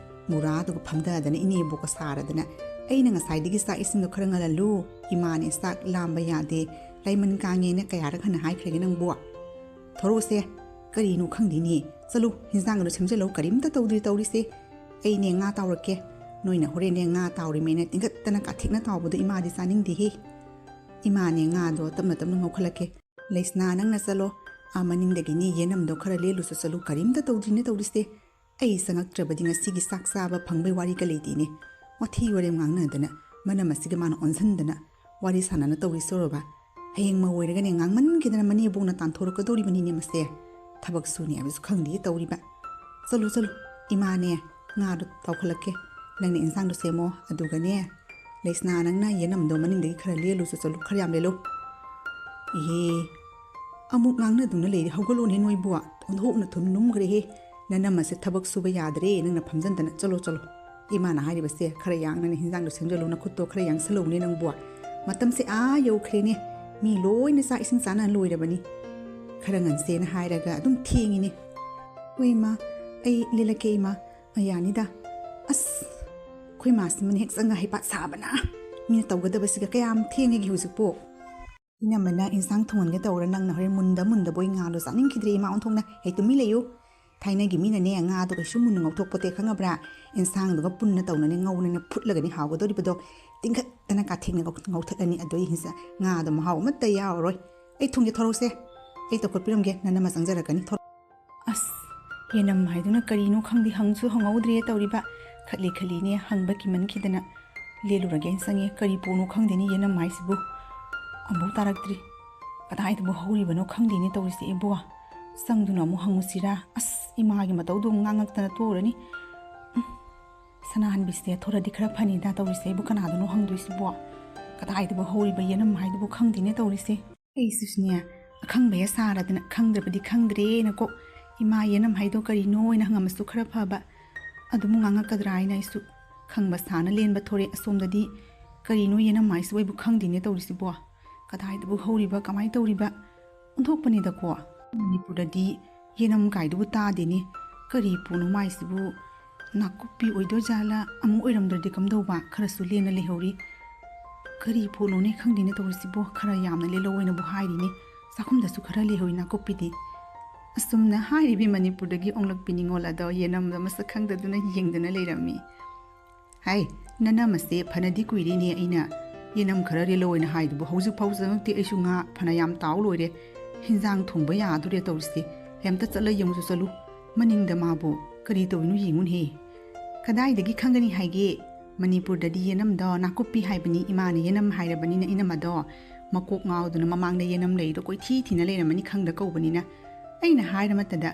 ꯃꯨꯔꯥꯗꯨꯒ ꯐꯝꯊꯗꯅ ꯏꯅꯦꯕꯣꯛꯀ ꯁꯥꯔꯗꯅ, ꯑꯩꯅ ꯉꯁꯥꯏꯗꯒꯤ ꯆꯥꯛ ꯏꯁꯤꯡꯗꯣ ꯈꯔ ꯉꯜꯍꯜꯂꯨ, ꯏꯃꯥꯅꯦ ꯆꯥꯛ ꯂꯥꯝꯕ ꯌꯥꯗꯦ, ꯂꯥꯏꯃꯟ ꯀꯥꯡꯉꯦꯅ ꯀꯌꯥꯔꯛ ꯍꯟꯅ ꯍꯥꯏꯈ꯭ꯔꯒꯦ ꯅꯪꯕꯨ? ꯊꯣꯔꯛꯎꯁꯦ, ꯀꯔꯤꯅꯣ ꯈꯪꯗꯦꯅꯦ꯫ ꯆꯠꯂꯨ, ꯍꯤꯟꯖꯥꯡꯗꯣ ꯁꯦꯝꯖꯤꯜꯂꯨ, ꯀꯔꯤꯝꯇ ꯇꯧꯗ꯭ꯔꯤ ꯇꯧꯔꯤꯁꯦ꯫ ꯑꯩꯅꯦ ꯉꯥ ꯇꯥꯎꯔꯛꯀꯦ꯫ ꯅꯣꯏꯅ ꯍꯣꯔꯦꯟꯅꯦ ꯉꯥ ꯇꯥꯎꯔꯤꯃꯦꯅ ꯇꯤꯡꯈꯠꯇꯅ ꯀꯥꯊꯦꯛꯅ ꯇꯥꯎꯕꯗꯣ ꯏꯃꯥꯗꯤ ꯆꯥꯅꯤꯡꯗꯦꯍꯦ꯫ ꯏꯃꯥꯅꯦ ꯉꯥꯗꯣ ꯇꯞꯅ ꯇꯞꯅ ꯉꯧꯈꯠꯂꯛꯀꯦ꯫ ꯂꯩꯁꯅꯥ, ꯅꯪꯅ ꯆꯠꯂꯣ꯫ ꯑꯥ ꯃꯅꯤꯡꯗꯒꯤꯅꯦ ꯌꯦꯅꯝꯗꯣ ꯈꯔ ꯂꯦꯜꯂꯨꯁꯨ ꯆꯠꯂꯨ, ꯀꯔꯤꯝꯇ ꯇꯧꯗ꯭ꯔꯤꯅꯦ ꯇꯧꯔꯤꯁꯦ꯫ ꯑꯩ ꯆꯪꯉꯛꯇ꯭ꯔꯕꯗꯤ ꯉꯁꯤꯒꯤ ꯆꯥꯛ ꯆꯥꯕ ꯐꯪꯕꯩ ꯋꯥꯔꯤꯒ ꯂꯩꯇꯦꯅꯦ꯫ ꯋꯥꯊꯤ ꯋꯥꯔꯦꯝ ꯉꯥꯡꯅꯗꯅ, ꯃꯅꯝ ꯑꯁꯤꯒ ꯃꯥꯅ ꯑꯣꯟꯁꯤꯟꯗꯅ ꯋꯥꯔꯤ ꯁꯥꯟꯅꯅ ꯇꯧꯔꯤꯁꯨꯔꯕ? ꯍꯌꯦꯡ ꯃꯧ ꯑꯣꯏꯔꯒꯅꯦ ꯉꯥꯡꯃꯟꯈꯤꯗꯅ ꯃꯅꯦꯕꯣꯛꯅ ꯇꯥꯟꯊꯣꯔꯛꯀꯗꯧꯔꯤꯕꯅꯤꯅꯦ ꯃꯁꯦ꯫ ꯊꯕꯛ ꯁꯨꯅꯤ ꯍꯥꯏꯕꯁꯨ ꯈꯪꯗꯦ ꯇꯧꯔꯤꯕ꯫ ꯆꯠꯂꯨ, ꯆꯠꯂꯨ, ꯏꯃꯥꯅꯦ ꯉꯥꯗꯣ ꯇꯥꯎꯈꯠꯂꯛꯀꯦ꯫ ꯅꯪꯅ ꯏꯟꯁꯥꯡꯗꯣ ꯁꯦꯝꯃꯣ, ꯑꯗꯨꯒꯅꯦ "ꯂꯩꯁꯅꯥ, ꯅꯪꯅ ꯌꯦꯅꯝꯗꯣ ꯃꯅꯤꯡꯗꯒꯤ ꯈꯔ ꯂꯦꯜꯂꯨ ꯆꯣ, ꯆꯠꯂꯨ, ꯈꯔ ꯌꯥꯝ ꯂꯦꯜꯂꯨ꯫" "ꯏꯍꯦ, ꯑꯃꯨꯛ ꯉꯥꯡꯅꯗꯨꯅ ꯂꯩꯔꯤ, ꯍꯧꯒꯠꯂꯣꯅꯦ ꯅꯣꯏꯕꯨ, ꯑꯣꯟꯊꯣꯛꯅ ꯊꯨꯝ ꯂꯨꯝꯈ꯭ꯔꯦꯍꯦ꯫ ꯅꯅꯝꯃꯁꯦ ꯊꯕꯛ ꯁꯨꯕ ꯌꯥꯗ꯭ꯔꯦ, ꯅꯪꯅ ꯐꯝꯖꯟꯗꯅ, ꯆꯠꯂꯣ, ꯆꯠꯂꯣ꯫ ꯏꯃꯥꯅ ꯍꯥꯏꯔꯤꯕꯁꯦ ꯈꯔ ꯌꯥꯡꯅꯅꯦ ꯍꯤꯟꯖꯥꯡꯗꯣ ꯁꯦꯝꯖꯜꯂꯨ, ꯅꯈꯨꯠꯇꯣ ꯈꯔ ꯌꯥꯡꯁꯜꯂꯧꯅꯦ ꯅꯪꯕꯨ꯫ ꯃꯇꯝꯁꯦ ꯑꯥ ꯌꯧꯈ꯭ꯔꯦꯅꯦ, ꯃꯤ ꯂꯣꯏꯅ ꯆꯥꯛ ꯏꯁꯤꯡ ꯆꯥꯅ ꯂꯣꯏꯔꯕꯅꯤ, ꯈꯔ ꯉꯟꯁꯦꯅ ꯍꯥꯏꯔꯒ ꯑꯗꯨꯝ ꯊꯦꯡꯉꯤꯅꯦ꯫" "ꯍꯣꯏ ꯏꯃꯥ, ꯑꯩ ꯂꯦꯜꯂꯛꯀꯦ ꯏꯃꯥ꯫ ꯑ, ꯌꯥꯅꯤꯗ꯫ ꯑꯁ, ꯑꯩꯈꯣꯏ ꯃꯥꯁꯤꯃꯅ ꯍꯦꯛ ꯆꯪꯉ ꯍꯩꯄꯥ ꯁꯥꯕꯅ, ꯃꯤꯅ ꯇꯧꯒꯗꯕꯁꯤꯒ ꯀꯌꯥꯝ ꯊꯦꯡꯉꯒꯦ ꯍꯧꯖꯤꯛꯄꯨ?" "ꯏꯅꯝꯃꯅ ꯏꯟꯁꯥꯡ ꯊꯣꯡꯍꯟꯒꯦ ꯇꯧꯔ ꯅꯪꯅ ꯍꯣꯔꯦꯟ ꯃꯨꯟꯗ ꯃꯨꯟꯗꯕꯣꯏ ꯉꯥꯗꯣ ꯆꯥꯅꯤꯡꯈꯤꯗ꯭ꯔꯦ ꯏꯃꯥ ꯑꯣꯟꯊꯣꯛꯅ꯫ ꯍꯦ, ꯇꯨꯃꯤꯟ ꯂꯩꯌꯨ꯫ ꯊꯥꯏꯅꯒꯤ ꯃꯤꯅꯅꯦ ꯉꯥꯗꯣ ꯀꯩꯁꯨ ꯃꯨꯟꯅ ꯉꯧꯊꯣꯛꯄꯣꯠꯇꯦ ꯈꯪꯉꯕ꯭ꯔꯥ? ꯏꯟꯁꯥꯡꯗꯨꯒ ꯄꯨꯟꯅ ꯇꯧꯅꯅꯦ ꯉꯧꯅꯅꯦ ꯐꯨꯠꯂꯒꯅꯦ ꯍꯥꯎꯒꯗꯧꯔꯤꯕꯗꯣ꯫ ꯇꯤꯡꯈꯠꯇꯅ ꯀꯥꯊꯦꯛꯅ ꯉꯧ-, ꯉꯧꯊꯠꯂꯅꯤ꯫ ꯑꯗꯨ ꯑꯩ ꯍꯤꯟꯖꯥꯡ, ꯉꯥꯗꯣ ꯃꯍꯥꯎ ꯑꯃꯠꯇ ꯌꯥꯎꯔꯔꯣꯏ꯫ ꯑꯩ ꯊꯣꯡꯒꯦ, ꯊꯣꯔꯛꯁꯦ꯫ ꯑꯩ ꯇꯧꯈꯠꯄꯤꯔꯝꯒꯦ, ꯅꯅꯝꯃ ꯆꯪꯖꯔꯛꯀꯅꯤ꯫ ꯊꯣꯔꯛ-" ꯑꯁ, ꯌꯦꯅꯝ ꯍꯥꯏꯗꯨꯅ ꯀꯔꯤꯅꯣ ꯈꯪꯗꯦ, ꯍꯪꯁꯨ ꯍꯪꯍꯧꯗ꯭ꯔꯦ ꯇꯧꯔꯤꯕ꯫ ꯈꯠꯂꯤ ꯈꯠꯂꯤꯅꯦ ꯍꯪꯕ ꯀꯤꯃꯟꯈꯤꯗꯅ꯫ ꯂꯦꯜꯂꯨꯔꯒꯦꯅ ꯆꯪꯉꯦ꯫ ꯀꯔꯤ ꯄꯣꯠꯅꯣ ꯈꯪꯗꯦꯅꯦ ꯌꯦꯅꯝ ꯍꯥꯏꯁꯤꯕꯨ꯫ ꯑꯃꯨꯛ ꯇꯥꯔꯛꯇ꯭ꯔꯤ꯫ ꯀꯗꯥꯏꯗꯕꯨ ꯍꯧꯔꯤꯕꯅꯣ ꯈꯪꯗꯦꯅꯦ ꯇꯧꯔꯤꯁꯦ ꯏꯕꯣ꯫ ꯆꯪꯗꯨꯅ ꯑꯃꯨꯛ ꯍꯪꯉꯨꯁꯤꯔꯥ? ꯑꯁ, ꯏꯃꯥꯒꯤ ꯃꯇꯧꯗꯨ ꯑꯃꯨꯛ ꯉꯥꯡꯉꯛꯇꯅ ꯇꯣꯛꯎꯔꯅꯤ꯫ ꯎꯝ, ꯁꯅꯥꯍꯟꯕꯤꯁꯦ ꯊꯣꯔꯗꯤ ꯈꯔ ꯐꯅꯤꯗ ꯇꯧꯔꯤꯁꯦ꯫ ꯑꯩꯕꯨ ꯀꯅꯥꯗꯅꯣ ꯍꯪꯗꯣꯏꯁꯤꯕꯣ? ꯀꯗꯥꯏꯗꯕꯨ ꯍꯧꯔꯤꯕ ꯌꯦꯅꯝ ꯍꯥꯏꯗꯨꯕꯨ ꯈꯪꯗꯦꯅꯦ ꯇꯧꯔꯤꯁꯦ꯫ ꯑꯩꯁꯨꯁꯨꯅꯦ, ꯑꯈꯪꯕ ꯍꯦꯛ ꯁꯥꯔꯗꯅ ꯈꯪꯗ꯭ꯔꯕꯗꯤ ꯈꯪꯗ꯭ꯔꯦꯅ ꯀꯣꯛ ꯏꯃꯥ ꯌꯦꯅꯝ ꯍꯥꯏꯗꯣ ꯀꯔꯤꯅꯣ ꯍꯥꯏꯅ ꯍꯪꯉꯝꯃꯁꯨ ꯈꯔ ꯐꯕ꯫ ꯑꯗꯨꯃꯨꯛ ꯉꯥꯡꯉꯛꯀꯗ꯭ꯔꯥ ꯍꯥꯏꯅ ꯑꯩꯁꯨ ꯈꯪꯕ ꯁꯥꯅ ꯂꯦꯟꯕ ꯊꯣꯔꯦ꯫ ꯑꯁꯣꯝꯗꯗꯤ ꯀꯔꯤꯅꯣ ꯌꯦꯅꯝ ꯍꯥꯏꯁꯤꯕꯨ ꯑꯩꯕꯨ ꯈꯪꯗꯦꯅꯦ ꯇꯧꯔꯤꯁꯤꯕꯣ꯫ ꯀꯗꯥꯏꯗꯕꯨ ꯍꯧꯔꯤꯕ, ꯀꯃꯥꯏꯅ ꯇꯧꯔꯤꯕ? ꯑꯣꯟꯊꯣꯛꯄꯅꯤꯗꯀꯣ꯫ ꯃꯅꯤꯄꯨꯔꯗꯗꯤ ꯌꯦꯅꯝ ꯀꯥꯏꯗꯨꯕꯨ ꯇꯥꯗꯦꯅꯦ꯫ ꯀꯔꯤ ꯄꯣꯠꯅꯣ ꯃꯥꯏꯁꯤꯕꯨ? ꯅꯥꯀꯨꯞꯄꯤ ꯑꯣꯏꯗꯣꯏꯖꯥꯠꯂꯥ? ꯑꯃꯨꯛ ꯑꯣꯏꯔꯝꯗ꯭ꯔꯗꯤ ꯀꯝꯗꯧꯕ? ꯈꯔꯁꯨ ꯂꯦꯟꯅ ꯂꯩꯍꯧꯔꯤ꯫ ꯀꯔꯤ ꯄꯣꯠꯅꯣꯅꯦ ꯈꯪꯗꯦꯅꯦ ꯇꯧꯔꯤꯁꯤꯕꯣ? ꯈꯔ ꯌꯥꯝꯅ ꯂꯦꯜꯂꯧ ꯑꯣꯏꯅꯕꯨ ꯍꯥꯏꯔꯤꯅꯦ꯫ ꯆꯥꯛꯈꯨꯝꯗꯁꯨ ꯈꯔ ꯂꯩꯍꯧꯔꯤ ꯅꯥꯀꯨꯞꯄꯤꯗꯤ꯫ ꯑꯁꯨꯝꯅ ꯍꯥꯏꯔꯤꯕꯤ ꯃꯅꯤꯄꯨꯔꯗꯒꯤ ꯑꯣꯡꯂꯛꯄꯤ ꯅꯤꯉꯣꯜ ꯑꯗꯣ ꯌꯦꯅꯝꯗ ꯃꯁꯛ ꯈꯪꯗꯗꯨꯅ ꯌꯦꯡꯗꯨꯅ ꯂꯩꯔꯝꯃꯤ꯫ ꯍꯥꯏ, ꯅꯅꯝꯃꯁꯦ ꯐꯅꯗꯤ ꯀꯨꯏꯔꯦꯅꯦ ꯑꯩꯅ ꯌꯦꯅꯝ ꯈꯔ ꯂꯦꯜꯂꯧ ꯑꯣꯏꯅ ꯍꯥꯏꯗꯨꯕꯨ, ꯍꯧꯖꯤꯛ ꯐꯥꯎ ꯆꯪꯉꯛꯇꯦ꯫ ꯑꯩꯁꯨ ꯉꯥ ꯐꯅ ꯌꯥꯝ ꯇꯥꯎ ꯂꯣꯏꯔꯦ, ꯍꯤꯟꯖꯥꯡ ꯊꯣꯡꯕ ꯌꯥꯗꯣꯔꯦ ꯇꯧꯔꯤꯁꯦ꯫ ꯑꯝꯇ ꯆꯠꯂ ꯌꯦꯡꯉꯨꯁꯨ ꯆꯠꯂꯨ꯫ ꯃꯅꯤꯡꯗ ꯃꯥꯕꯨ ꯀꯔꯤ ꯇꯧꯔꯤꯅꯣ ꯌꯦꯡꯉꯨꯅꯦꯍꯦ꯫ ꯀꯗꯥꯏꯗꯒꯤ ꯈꯪꯒꯅꯤ ꯍꯥꯏꯒꯦ? ꯃꯅꯤꯄꯨꯔꯗꯗꯤ ꯌꯦꯅꯝꯗꯣ ꯅꯥꯀꯨꯞꯄꯤ ꯍꯥꯏꯕꯅꯤ꯫ ꯏꯃꯥꯅ ꯌꯦꯅꯝ ꯍꯥꯏꯔꯕꯅꯤꯅ ꯏꯅꯝꯃꯗꯣ ꯃꯀꯣꯛ ꯉꯥꯎꯗꯨꯅ ꯃꯃꯥꯡꯗ ꯌꯦꯅꯝ ꯂꯩꯗꯣ ꯀꯣꯏꯊꯤ ꯊꯤꯅ ꯂꯩꯔꯝꯃꯅꯤ ꯈꯪꯗ ꯀꯧꯕꯅꯤꯅ꯫ ꯑꯩꯅ ꯍꯥꯏꯔ ꯃꯇꯗ,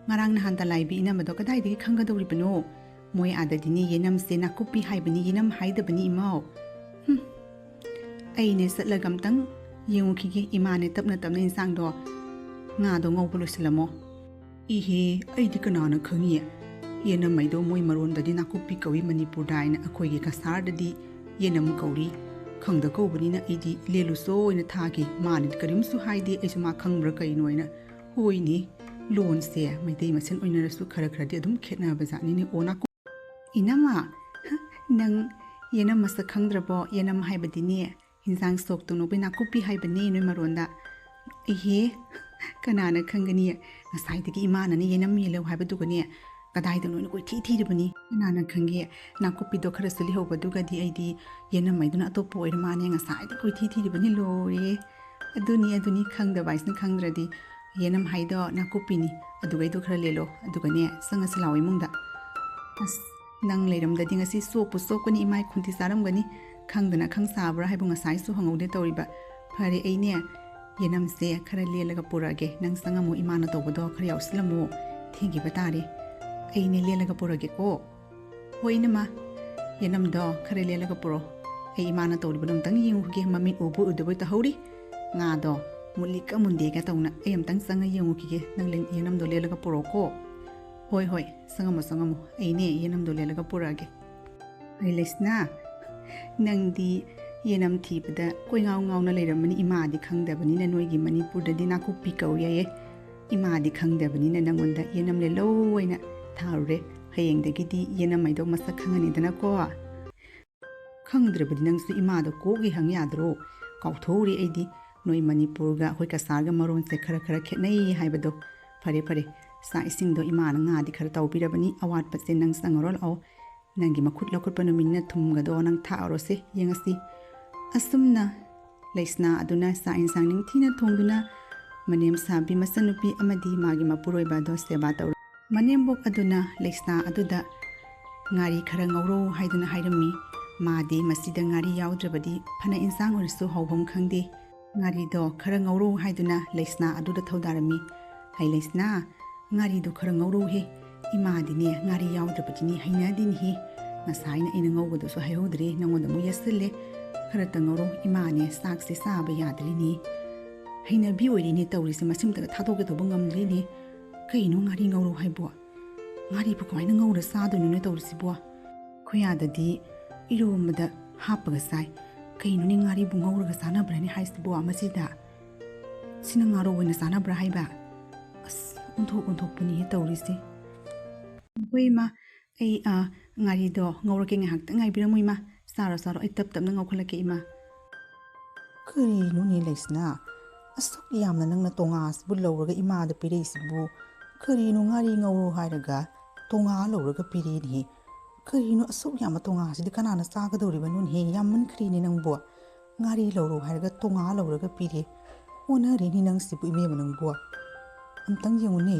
"ꯉꯔꯥꯡ ꯅꯍꯥꯟ ꯇꯂꯥꯏꯕꯤ ꯏꯅꯝꯃꯗꯣ ꯀꯗꯥꯏꯗꯒꯤ ꯈꯪꯒꯗꯧꯔꯤꯕꯅꯣ? ꯃꯣꯏ ꯑꯥꯗꯗꯤꯅꯦ ꯌꯦꯅꯝꯁꯦ ꯅꯥꯀꯨꯞꯄꯤ ꯍꯥꯏꯕꯅꯤ, ꯌꯦꯅꯝ ꯍꯥꯏꯗꯕꯅꯤ ꯏꯃꯥꯎ꯫ ꯑꯩꯅꯦ ꯆꯠꯂꯒ ꯑꯝꯇꯪ ꯌꯦꯡꯉꯨꯈꯤꯒꯦ꯫ ꯏꯃꯥꯅꯦ ꯇꯞꯅ ꯇꯞꯅ ꯏꯟꯁꯥꯡꯗꯣ, ꯉꯥꯗꯣ ꯉꯧꯕ ꯂꯣꯏꯁꯤꯜꯂꯝꯃꯣ꯫ ꯏꯍꯦ, ꯑꯩꯗꯤ ꯀꯅꯥꯅ ꯈꯪꯉꯤ? ꯌꯦꯅꯝꯃꯩꯗꯣ ꯃꯣꯏ ꯃꯔꯣꯟꯗꯗꯤ ꯅꯥꯀꯨꯞꯄꯤ ꯀꯧꯏ ꯃꯅꯤꯄꯨꯔꯗ ꯍꯥꯏꯅ, ꯑꯩꯈꯣꯏꯒꯤ ꯀꯁꯥꯔꯗꯗꯤ ꯌꯦꯅꯝ ꯀꯧꯔꯤ꯫ ꯈꯪꯗ ꯀꯧꯕꯅꯤꯅ ꯑꯩꯗꯤ ꯂꯦꯜꯂꯨꯆꯣ ꯑꯣꯏꯅ ꯊꯥꯈꯤ꯫ ꯃꯥꯅꯗꯤ ꯀꯔꯤꯝꯁꯨ ꯍꯥꯏꯗꯦ, ꯑꯩꯁꯨ ꯃꯥ ꯈꯪꯕ꯭ꯔꯥ ꯀꯩꯅꯣ ꯍꯥꯏꯅ꯫ ꯍꯣꯏꯅꯦ, ꯂꯣꯟꯁꯦ ꯃꯩꯇꯩ ꯃꯁꯦꯟ ꯑꯣꯏꯅꯔꯁꯨ ꯈꯔ ꯈꯔꯗꯤ ꯑꯗꯨꯝ ꯈꯦꯠꯅꯕ ꯖꯥꯠꯅꯤꯅꯦ꯫ ꯑꯣ ꯅꯥꯀꯨꯞ-, ꯏꯅꯝꯃ, ꯅꯪ ꯌꯦꯅꯝ ꯃꯁꯛ ꯈꯪꯗ꯭ꯔꯕꯣ? ꯌꯦꯅꯝ ꯍꯥꯏꯕꯗꯤꯅꯦ, ꯏꯟꯖꯥꯡ ꯁꯣꯛ ꯇꯧꯅꯕꯩ ꯅꯥꯀꯨꯞꯄꯤ ꯍꯥꯏꯕꯅꯦ ꯅꯣꯏ ꯃꯔꯣꯟꯗ꯫ ꯏꯍꯦ, ꯀꯅꯥꯅ ꯈꯪꯒꯅꯤ? ꯉꯁꯥꯏꯗꯒꯤ ꯏꯃꯥꯅꯅꯦ ꯌꯦꯅꯝ ꯌꯦꯜꯂꯧ ꯍꯥꯏꯕꯗꯨꯒꯅꯦ, ꯀꯗꯥꯏꯗꯅꯣ ꯑꯩꯅ ꯀꯣꯏꯊꯤ ꯊꯤꯔꯤꯕꯅꯤ꯫ ꯀꯅꯥꯅ ꯈꯪꯒꯦ? ꯅꯥꯀꯨꯞꯄꯤꯗꯣ ꯈꯔꯁꯨ ꯂꯩꯍꯧꯕꯗꯨꯒꯗꯤ ꯑꯩꯗꯤ ꯌꯦꯅꯝꯃꯩꯗꯨꯅ ꯑꯇꯣꯞꯄ ꯑꯣꯏꯔ ꯃꯥꯅꯦ, ꯉꯁꯥꯏꯗꯒꯤ ꯀꯣꯏꯊꯤ ꯊꯤꯔꯤꯕꯅꯤ꯫ ꯂꯣꯏꯔꯦ꯫ ꯑꯗꯨꯅꯤ, ꯑꯗꯨꯅꯤ, ꯈꯪꯗꯕ ꯍꯥꯏꯁꯤꯅ ꯈꯪꯗ꯭ꯔꯗꯤ꯫ ꯌꯦꯅꯝ ꯍꯥꯏꯗꯣ ꯅꯥꯀꯨꯞꯄꯤꯅꯤ꯫ ꯑꯗꯨꯒꯩꯗꯣ ꯈꯔ ꯂꯦꯜꯂꯣ, ꯑꯗꯨꯒꯅꯦ ꯆꯪꯉꯁꯤ ꯂꯥꯛꯑꯣ ꯏꯃꯨꯡꯗ꯫ ꯑꯁ, ꯅꯪ ꯂꯩꯔꯝꯗꯗꯤ ꯉꯁꯤ ꯆꯣꯞꯄꯨ ꯆꯣꯞꯀꯅꯤ, ꯏꯃꯥꯏ ꯈꯣꯟꯊꯤ ꯆꯥꯔꯝꯒꯅꯤ꯫ ꯈꯪꯗꯅ ꯈꯪ ꯁꯥꯕ꯭ꯔꯥ ꯍꯥꯏꯕꯨ ꯉꯁꯥꯏꯁꯨ ꯍꯪꯍꯧꯗꯦ ꯇꯧꯔꯤꯕ꯫ ꯐꯔꯦ, ꯑꯩꯅꯦ ꯌꯦꯅꯝꯁꯦ ꯈꯔ ꯂꯦꯜꯂꯒ ꯄꯨꯔꯛꯑꯒꯦ꯫ ꯅꯪ ꯆꯪꯉꯝꯃꯨ, ꯏꯃꯥꯅ ꯇꯧꯕꯗꯣ ꯈꯔ ꯌꯥꯎꯁꯤꯜꯂꯝꯃꯨ꯫ ꯊꯦꯡꯈꯤꯕ ꯇꯥꯔꯦ꯫ ꯑꯩꯅꯦ ꯂꯦꯜꯂꯒ ꯄꯨꯔꯛꯑꯒꯦꯀꯣ꯫ ꯍꯣꯏ ꯏꯅꯝꯃ, ꯌꯦꯅꯝꯗꯣ ꯈꯔ ꯂꯦꯜꯂꯒ ꯄꯨꯔꯛꯑꯣ꯫ ꯑꯩ ꯏꯃꯥꯅ ꯇꯧꯔꯤꯕꯗꯣ ꯑꯝꯇꯪ ꯌꯦꯡꯉꯨꯈꯤꯒꯦ, ꯃꯃꯤꯠ ꯎꯕꯣꯏ ꯎꯗꯕꯣꯏ ꯇꯧꯍꯧꯔꯤ꯫ ꯉꯥꯗꯣ ꯃꯨꯜꯂꯤꯒ ꯃꯨꯟꯗꯦꯒ ꯇꯧꯅ꯫ ꯑꯩ ꯑꯝꯇꯪ ꯆꯪꯉ ꯌꯦꯡꯉꯨꯈꯤꯒꯦ, ꯅꯪ ꯂꯦꯟ-, ꯌꯦꯅꯝꯗꯣ ꯂꯦꯜꯂꯒ ꯄꯨꯔꯛꯑꯣꯀꯣ꯫ ꯍꯣꯏ, ꯍꯣꯏ, ꯆꯪꯉꯝꯃꯣ, ꯆꯪꯉꯝꯃꯣ, ꯑꯩꯅꯦ ꯌꯦꯅꯝꯗꯣ ꯂꯦꯜꯂꯒ ꯄꯨꯔꯛꯑꯒꯦ꯫ ꯑꯩ ꯂꯩꯁꯅꯥ, ꯅꯪꯗꯤ ꯌꯦꯅꯝ ꯊꯤꯕꯗ ꯀꯣꯏꯉꯥꯎ ꯉꯥꯎꯅ ꯂꯩꯔꯝꯃꯅꯤ꯫ ꯏꯃꯥꯗꯤ ꯈꯪꯗꯕꯅꯤꯅ, ꯅꯣꯏꯒꯤ ꯃꯅꯤꯄꯨꯔꯗꯗꯤ ꯅꯥꯀꯨꯞꯄꯤ ꯀꯧꯏ ꯍꯥꯏꯌꯦ꯫ ꯏꯃꯥꯗꯤ ꯈꯪꯗꯕꯅꯤꯅ ꯅꯪꯉꯣꯟꯗ ꯌꯦꯅꯝ ꯂꯦꯜꯂꯧ ꯍꯥꯏꯅ ꯊꯥꯔꯨꯔꯦ꯫ ꯍꯌꯦꯡꯗꯒꯤꯗꯤ ꯌꯦꯅꯝꯃꯩꯗꯣ ꯃꯁꯛ ꯈꯪꯉꯅꯤꯗꯅꯀꯣ꯫ ꯈꯪꯗ꯭ꯔꯕꯗꯤ ꯅꯪꯁꯨ ꯏꯃꯥꯗꯣ ꯀꯣꯛ ꯍꯦꯛ ꯍꯪ ꯌꯥꯗ꯭ꯔꯣ? ꯀꯥꯎꯊꯣꯛꯎꯔꯦ ꯑꯩꯗꯤ꯫ ꯅꯣꯏ ꯃꯅꯤꯄꯨꯔꯒ ꯑꯩꯈꯣꯏ ꯀꯁꯥꯔꯒ ꯃꯔꯣꯟꯁꯦ ꯈꯔ ꯈꯔ ꯈꯦꯠꯅꯩ ꯍꯥꯏꯕꯗꯣ꯫ ꯐꯔꯦ, ꯐꯔꯦ, ꯆꯥꯛ ꯏꯁꯤꯡꯗꯣ ꯏꯃꯥꯅ ꯉꯥꯗꯤ ꯈꯔ ꯇꯧꯕꯤꯔꯕꯅꯤ, ꯑꯋꯥꯠꯄꯁꯦ ꯅꯪ ꯆꯪꯉꯔꯣ ꯂꯥꯛꯑꯣ꯫ ꯅꯪꯒꯤ ꯃꯈꯨꯠ ꯂꯧꯈꯠꯄ ꯅꯨꯃꯤꯠꯅ ꯊꯨꯝꯒꯗꯣ ꯅꯪ ꯊꯥꯛꯑꯔꯣꯁꯦ, ꯌꯦꯡꯉꯁꯤ꯫ ꯑꯁꯨꯝꯅ ꯂꯩꯁꯅꯥ ꯑꯗꯨꯅ ꯆꯥꯛ ꯏꯟꯁꯥꯡ ꯅꯤꯡꯊꯤꯅ ꯊꯣꯡꯗꯨꯅ ꯃꯅꯦꯝ ꯁꯥꯕꯤ ꯃꯆꯟꯅꯨꯄꯤ ꯑꯃꯗꯤ ꯃꯥꯒꯤ ꯃꯄꯨꯔꯣꯏꯕ ꯑꯗꯣ ꯁꯦꯕꯥ ꯇꯧꯔ꯫ ꯃꯅꯦꯝꯕꯣꯛ ꯑꯗꯨꯅ ꯂꯩꯁꯅꯥ ꯑꯗꯨꯗ ꯉꯥꯔꯤ ꯈꯔ ꯉꯧꯔꯣ ꯍꯥꯏꯗꯨꯅ ꯍꯥꯏꯔꯝꯃꯤ꯫ ꯃꯥꯗꯤ ꯃꯁꯤꯗ ꯉꯥꯔꯤ ꯌꯥꯎꯗ꯭ꯔꯕꯗꯤ ꯐꯅ ꯏꯟꯁꯥꯡ ꯑꯣꯏꯔꯁꯨ ꯍꯥꯎꯐꯝ ꯈꯪꯗꯦ꯫ ꯉꯥꯔꯤꯗꯣ ꯈꯔ ꯉꯧꯔꯣ ꯍꯥꯏꯗꯨꯅ ꯂꯩꯁꯅꯥ ꯑꯗꯨꯗ ꯊꯧꯗꯥꯔꯝꯃꯤ꯫ "ꯍꯩ ꯂꯩꯁꯅꯥ, ꯉꯥꯔꯤꯗꯣ ꯈꯔ ꯉꯧꯔꯣꯍꯦ꯫ ꯏꯃꯥꯗꯤꯅꯦ ꯉꯥꯔꯤ ꯌꯥꯎꯗ꯭ꯔꯕꯗꯤꯅꯦ ꯍꯩꯅꯗꯦꯅꯦꯍꯦ꯫ ꯉꯁꯥꯏꯅ ꯑꯩꯅ ꯉꯧꯒꯗꯧꯁꯨ ꯍꯥꯏꯍꯧꯗ꯭ꯔꯦ, ꯅꯉꯣꯟꯗ ꯑꯃꯨꯛ ꯌꯦꯠꯁꯤꯜꯂꯦ꯫ "ꯈꯔꯇ ꯉꯧꯔꯣ ꯏꯃꯥꯅꯦ, ꯆꯥꯛꯁꯦ ꯆꯥꯕ ꯌꯥꯗ꯭ꯔꯤꯅꯦ꯫ ꯍꯩꯅꯕꯤ ꯑꯣꯏꯔꯤꯅꯦ ꯇꯧꯔꯤꯁꯦ, ꯃꯁꯤꯃꯇꯒ ꯊꯥꯗꯣꯛꯀꯦ ꯇꯧꯕ ꯉꯝꯗ꯭ꯔꯤꯅꯦ꯫ ꯀꯩꯅꯣ ꯉꯥꯔꯤ ꯉꯧꯔꯣ ꯍꯥꯏꯕꯣ? ꯉꯥꯔꯤꯕꯨ ꯀꯃꯥꯏꯅ ꯉꯧꯔ ꯆꯥꯗꯣꯏꯅꯣꯅꯦ ꯇꯧꯔꯤꯁꯤꯕꯣ? ꯑꯩꯈꯣꯏ ꯑꯥꯗꯗꯤ ꯏꯔꯣꯝꯕꯗ ꯍꯥꯞꯄꯒ ꯆꯥꯏ꯫ ꯀꯩꯅꯣꯅꯦ ꯉꯥꯔꯤꯕꯨ ꯉꯧꯔꯒ ꯆꯥꯅꯕ꯭ꯔꯅꯦ ꯍꯥꯏꯁꯤꯕꯣ? ꯃꯁꯤꯗ ꯁꯤꯅ ꯉꯥꯔꯧ ꯑꯣꯏꯅ ꯆꯥꯅꯕ꯭ꯔꯥ ꯍꯥꯏꯕ? ꯑꯁ, ꯑꯣꯟꯊꯣꯛ ꯑꯣꯟꯊꯣꯛꯄꯅꯤꯍꯦ ꯇꯧꯔꯤꯁꯦ꯫ ꯍꯣꯏ ꯏꯃꯥ, ꯑꯩ, ꯑ, ꯉꯥꯔꯤꯗꯣ ꯉꯧꯔꯛꯀꯦ, ꯉꯥꯏꯍꯥꯛꯇꯪ ꯉꯥꯏꯕꯤꯔꯝꯃꯨ ꯏꯃꯥ꯫ ꯆꯥꯔꯣ, ꯆꯥꯔꯣ, ꯑꯩ ꯇꯞ ꯇꯞꯅ ꯉꯧꯈꯠꯂꯛꯀꯦ ꯏꯃꯥ꯫ ꯀꯔꯤꯅꯣꯅꯦ ꯂꯩꯁꯅꯥ? ꯑꯁꯨꯛ ꯌꯥꯝꯅ ꯅꯪꯅ ꯇꯣꯉꯥꯁꯤꯕꯨ ꯂꯧꯔꯒ ꯏꯃꯥꯗ ꯄꯤꯔꯛꯏꯁꯤꯕꯨ? ꯀꯔꯤꯅꯣ ꯉꯥꯔꯤ ꯉꯧꯔꯣ ꯍꯥꯏꯔꯒ ꯇꯣꯉꯥ ꯂꯧꯔꯒ ꯄꯤꯔꯛꯏꯅꯦꯍꯦ? ꯀꯔꯤꯅꯣ ꯑꯁꯨꯛ ꯌꯥꯝꯕ ꯇꯣꯉꯥꯁꯤꯗꯤ ꯀꯅꯥꯅ ꯆꯥꯒꯗꯧꯔꯤꯕꯅꯣꯅꯦꯍꯦ? ꯌꯥꯝꯃꯟꯈ꯭ꯔꯦꯅꯦ ꯅꯪꯕꯨ꯫ ꯉꯥꯔꯤ ꯂꯧꯔꯣ ꯍꯥꯏꯔꯒ ꯇꯣꯉꯥ ꯂꯧꯔꯒ ꯄꯤꯔꯦ꯫ ꯑꯣꯟꯅꯔꯦꯅꯦ ꯅꯪꯁꯤꯕꯨ ꯏꯕꯦꯝꯃ ꯅꯪꯕꯨ꯫ ꯑꯝꯇꯪ ꯌꯦꯡꯉꯨꯅꯦ꯫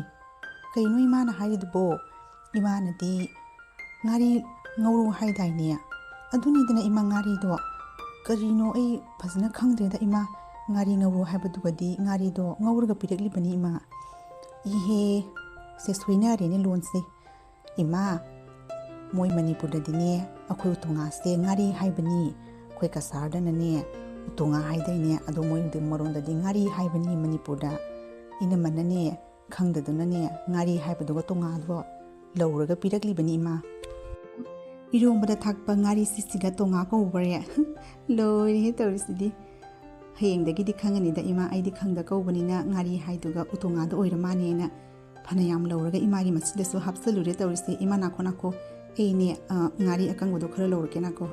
ꯀꯩꯅꯣ ꯏꯃꯥꯅ ꯍꯥꯏꯔꯤꯗꯨꯕꯣ? ꯏꯃꯥꯅꯗꯤ ꯉꯥꯔꯤ ꯉꯧꯔꯣ ꯍꯥꯏꯗꯥꯏꯅꯦ? ꯑꯗꯨꯅꯤꯗꯅ ꯏꯃꯥ ꯉꯥꯔꯤꯗꯣ꯫ ꯀꯔꯤꯅꯣ ꯑꯩ ꯐꯖꯅ ꯈꯪꯗ꯭ꯔꯦꯗ ꯏꯃꯥ꯫ ꯉꯥꯔꯤ ꯉꯧꯔꯣ ꯍꯥꯏꯕꯗꯨꯒꯗꯤ ꯉꯥꯔꯤꯗꯣ ꯉꯧꯔꯒ ꯄꯤꯔꯛꯂꯤꯕꯅꯤ ꯏꯃꯥ꯫ ꯏꯍꯦ, ꯁꯦ ꯁꯣꯏꯅꯔꯦꯅꯦ ꯂꯣꯟꯁꯦ꯫ ꯏꯃꯥ, ꯃꯣꯏ ꯃꯅꯤꯄꯨꯔꯗꯗꯤꯅꯦ ꯑꯩꯈꯣꯏ ꯎꯇꯣꯡꯉꯥꯁꯦ ꯉꯥꯔꯤ ꯍꯥꯏꯕꯅꯤ꯫ ꯑꯩꯈꯣꯏ ꯀꯁꯥꯔꯗꯅꯅꯦ ꯎꯇꯣꯡꯉꯥ ꯍꯥꯏꯗꯣꯏꯅꯦ, ꯑꯗꯣ ꯃꯣꯏ ꯃꯔꯣꯟꯗꯗꯤ ꯉꯥꯔꯤ ꯍꯥꯏꯕꯅꯤ ꯃꯅꯤꯄꯨꯔꯗ꯫ ꯏꯅꯝꯃꯅꯅꯦ ꯈꯪꯗꯗꯨꯅꯅꯦ ꯉꯥꯔꯤ ꯍꯥꯏꯕꯗꯨꯒ ꯇꯣꯉꯥꯗꯣ ꯂꯧꯔꯒ ꯄꯤꯔꯛꯂꯤꯕꯅꯤ ꯏꯃꯥ꯫ ꯏꯔꯣꯝꯕꯗ ꯊꯥꯛꯄ ꯉꯥꯔꯤ ꯁꯤꯁꯤꯗ ꯇꯣꯉꯥ ꯀꯧꯕ꯭ꯔꯦ? ꯂꯣꯏꯔꯦꯍꯦ ꯇꯧꯔꯤꯁꯤꯗꯤ꯫ ꯍꯌꯦꯡꯗꯒꯤꯗꯤ ꯈꯪꯉꯅꯤꯗ ꯏꯃꯥ, ꯑꯩꯗꯤ ꯈꯪꯗ ꯀꯧꯕꯅꯤꯅ ꯉꯥꯔꯤ ꯍꯥꯏꯗꯨꯒ ꯎꯇꯣꯉꯥꯗꯣ ꯑꯣꯏꯔ ꯃꯥꯅꯦꯅ꯫ ꯐꯅꯌꯥꯝ ꯂꯧꯔꯒ ꯏꯃꯥꯒꯤ ꯃꯆꯤꯟꯗꯁꯨ ꯍꯥꯞꯆꯜꯂꯨꯔꯦ ꯇꯧꯔꯤꯁꯦ꯫ ꯏꯃꯥ ꯅꯥꯈꯣ ꯅꯥꯈꯣ, ꯑꯩꯅꯦ, ꯑ, ꯉꯥꯔꯤ ꯑꯀꯪꯕꯗꯣ ꯈꯔ ꯂꯧꯔꯛꯀꯦ ꯅꯥꯈꯣ꯫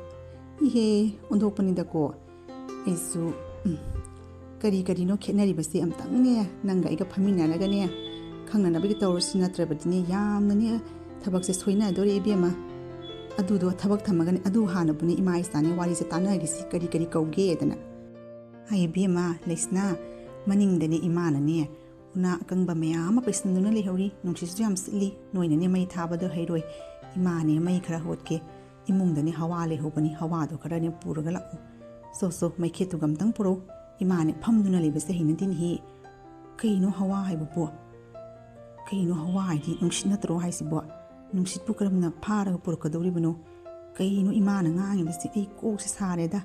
ꯏꯍꯦ, ꯑꯣꯟꯊꯣꯛꯄꯅꯤꯗꯀꯣ꯫ ꯑꯩꯁꯨ, ꯎꯝ, ꯀꯔꯤ ꯀꯔꯤꯅꯣ ꯈꯦꯠꯅꯔꯤꯕꯁꯦ ꯑꯝꯇꯪꯅꯦ ꯅꯪꯒ ꯑꯩꯒ ꯐꯝꯃꯤꯟꯅꯔꯒꯅꯦ ꯈꯪꯅꯅꯕꯒꯤ ꯇꯧꯔꯁꯤ, ꯅꯠꯇ꯭ꯔꯕꯗꯤꯅꯦ ꯌꯥꯝꯅꯅꯦ ꯊꯕꯛꯁꯦ ꯁꯣꯏꯅꯗꯣꯔꯦ ꯏꯕꯦꯝꯃ꯫ ꯑꯗꯨꯗꯣ ꯊꯕꯛ ꯊꯝꯃꯒꯅꯦ, ꯑꯗꯨ ꯍꯥꯟꯅꯕꯨꯅꯦ ꯏꯃꯥ ꯏꯆꯥꯅꯦ ꯋꯥꯔꯤꯁꯦ ꯇꯥꯟꯅꯈꯤꯁꯤ, ꯀꯔꯤ ꯀꯔꯤ ꯀꯧꯒꯦꯗꯅ꯫ ꯍꯥꯏ ꯏꯕꯦꯝꯃ, ꯂꯩꯁꯅꯥ, ꯃꯅꯤꯡꯗꯅꯦ ꯏꯃꯥꯅꯅꯦ ꯎꯅꯥ ꯑꯀꯪꯕ ꯃꯌꯥꯝ ꯑꯃ ꯄꯩꯁꯟꯗꯨꯅ ꯂꯩꯍꯧꯔꯤ꯫ ꯅꯨꯡꯁꯤꯠꯁꯨ ꯌꯥꯝ ꯁꯤꯠꯂꯤ꯫ ꯅꯣꯏꯅꯅꯦ ꯃꯩ ꯊꯥꯕꯗꯣ ꯍꯩꯔꯣꯏ꯫ ꯏꯃꯥꯅꯦ ꯃꯩ ꯈꯔ ꯍꯣꯠꯀꯦ꯫ ꯏꯃꯨꯡꯗꯅꯦ ꯍꯋꯥ ꯂꯩꯍꯧꯕꯅꯤ, ꯍꯋꯥꯗꯣ ꯈꯔꯅꯦ ꯄꯨꯔꯒ ꯂꯥꯛꯑꯣ꯫ ꯁꯣ, ꯁꯣ, ꯃꯩꯈꯦꯠꯇꯨꯒ ꯑꯝꯇꯪ ꯄꯨꯔꯛꯎ꯫ ꯏꯃꯥꯅꯦ ꯐꯝꯗꯨꯅ ꯂꯩꯕꯁꯦ ꯍꯩꯅꯗꯦꯅꯦꯍꯦ꯫ ꯀꯩꯅꯣ ꯍꯋꯥ ꯍꯥꯏꯕꯕꯨ? ꯀꯩꯅꯣ ꯍꯋꯥ ꯍꯥꯏꯗꯤ ꯅꯨꯡꯁꯤꯠ ꯅꯠꯇ꯭ꯔꯣ ꯍꯥꯏꯁꯤꯕꯣ? ꯅꯨꯡꯁꯤꯠꯄꯨ ꯀꯔꯝꯅ ꯐꯥꯔꯒ ꯄꯨꯔꯛꯀꯗꯧꯔꯤꯕꯅꯣ? ꯀꯩꯅꯣ ꯏꯃꯥꯅ ꯉꯥꯡꯉꯤꯕꯁꯦ? ꯑꯩ ꯀꯣꯛꯁꯦ ꯁꯥꯔꯦꯗ꯫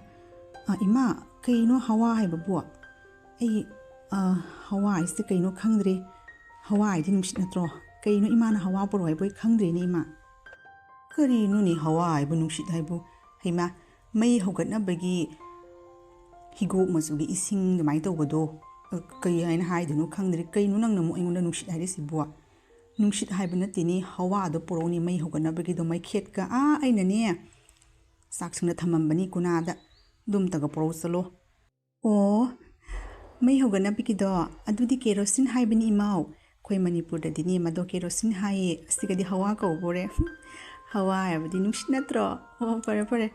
ꯑ, ꯏꯃꯥ, ꯀꯩꯅꯣ ꯍꯋꯥ ꯍꯥꯏꯕꯕꯨ? ꯑꯩ, ꯑ, ꯍꯋꯥ ꯍꯥꯏꯁꯦ ꯀꯩꯅꯣ ꯈꯪꯗ꯭ꯔꯦ꯫ ꯍꯋꯥ ꯍꯥꯏꯗꯤ ꯅꯨꯡꯁꯤꯠ ꯅꯠꯇ꯭ꯔꯣ? ꯀꯩꯅꯣ ꯏꯃꯥꯅ ꯍꯋꯥ ꯄꯨꯔꯛꯑꯣ ꯍꯥꯏꯕꯣꯏ ꯈꯪꯗ꯭ꯔꯦꯅꯦ, ꯏꯃꯥ꯫ ꯀꯔꯤꯅꯣꯅꯦ ꯍꯋꯥ ꯍꯥꯏꯕꯨ ꯅꯨꯡꯁꯤꯠ ꯍꯥꯏꯕꯨ? ꯍꯩꯃꯥ, ꯃꯩ ꯍꯧꯒꯠꯅꯕꯒꯤ ꯍꯤꯒꯣꯛ ꯃꯆꯨꯒꯤ ꯏꯁꯤꯡ ꯑꯗꯨꯃꯥꯏꯅ ꯇꯧꯕꯗꯣ, ꯑ, ꯀꯩ ꯍꯥꯏꯅ ꯍꯥꯏꯗꯣꯏꯅꯣ ꯈꯪꯗ꯭ꯔꯦ꯫ ꯀꯩꯅꯣ ꯅꯪꯅ ꯑꯃꯨꯛ ꯑꯩꯉꯣꯟꯗ ꯅꯨꯡꯁꯤꯠ ꯍꯥꯏꯔꯤꯁꯤꯕꯣ? ꯅꯨꯡꯁꯤꯠ ꯍꯥꯏꯕ ꯅꯠꯇꯦꯅꯦ, ꯍꯋꯥꯗꯣ ꯄꯨꯔꯛꯎꯅꯦ, ꯃꯩ ꯍꯧꯒꯠꯅꯕꯒꯤꯗꯣ, ꯃꯩꯈꯦꯠꯀ꯫ ꯑꯥ, ꯑꯩꯅꯅꯦ, ꯆꯥꯛꯁꯪꯗ ꯊꯝꯃꯝꯕꯅꯤ ꯀꯨꯅꯥꯗ꯫ ꯑꯗꯨꯝꯇꯒ ꯄꯨꯔꯛꯎ ꯆꯠꯂꯣ꯫ ꯑꯣ, ꯃꯩ ꯍꯧꯒꯠꯅꯕꯒꯤꯗꯣ? ꯑꯗꯨꯗꯤ ꯀꯦꯔꯣꯁꯤꯟ ꯍꯥꯏꯕꯅꯤ, ꯏꯃꯥꯎ꯫ ꯑꯩꯈꯣꯏ ꯃꯅꯤꯄꯨꯔꯗꯗꯤꯅꯦ ꯃꯗꯣ ꯀꯦꯔꯣꯁꯤꯟ ꯍꯥꯏꯌꯦ, ꯑꯁꯤꯒꯗꯤ ꯍꯋꯥ ꯀꯧꯕꯣꯔꯦ꯫ ꯍꯋꯥ ꯍꯥꯏꯕꯗꯤ ꯅꯨꯡꯁꯤꯠ ꯅꯠꯇ꯭ꯔꯣ? ꯑꯣ, ꯐꯔꯦ ꯐꯔꯦ,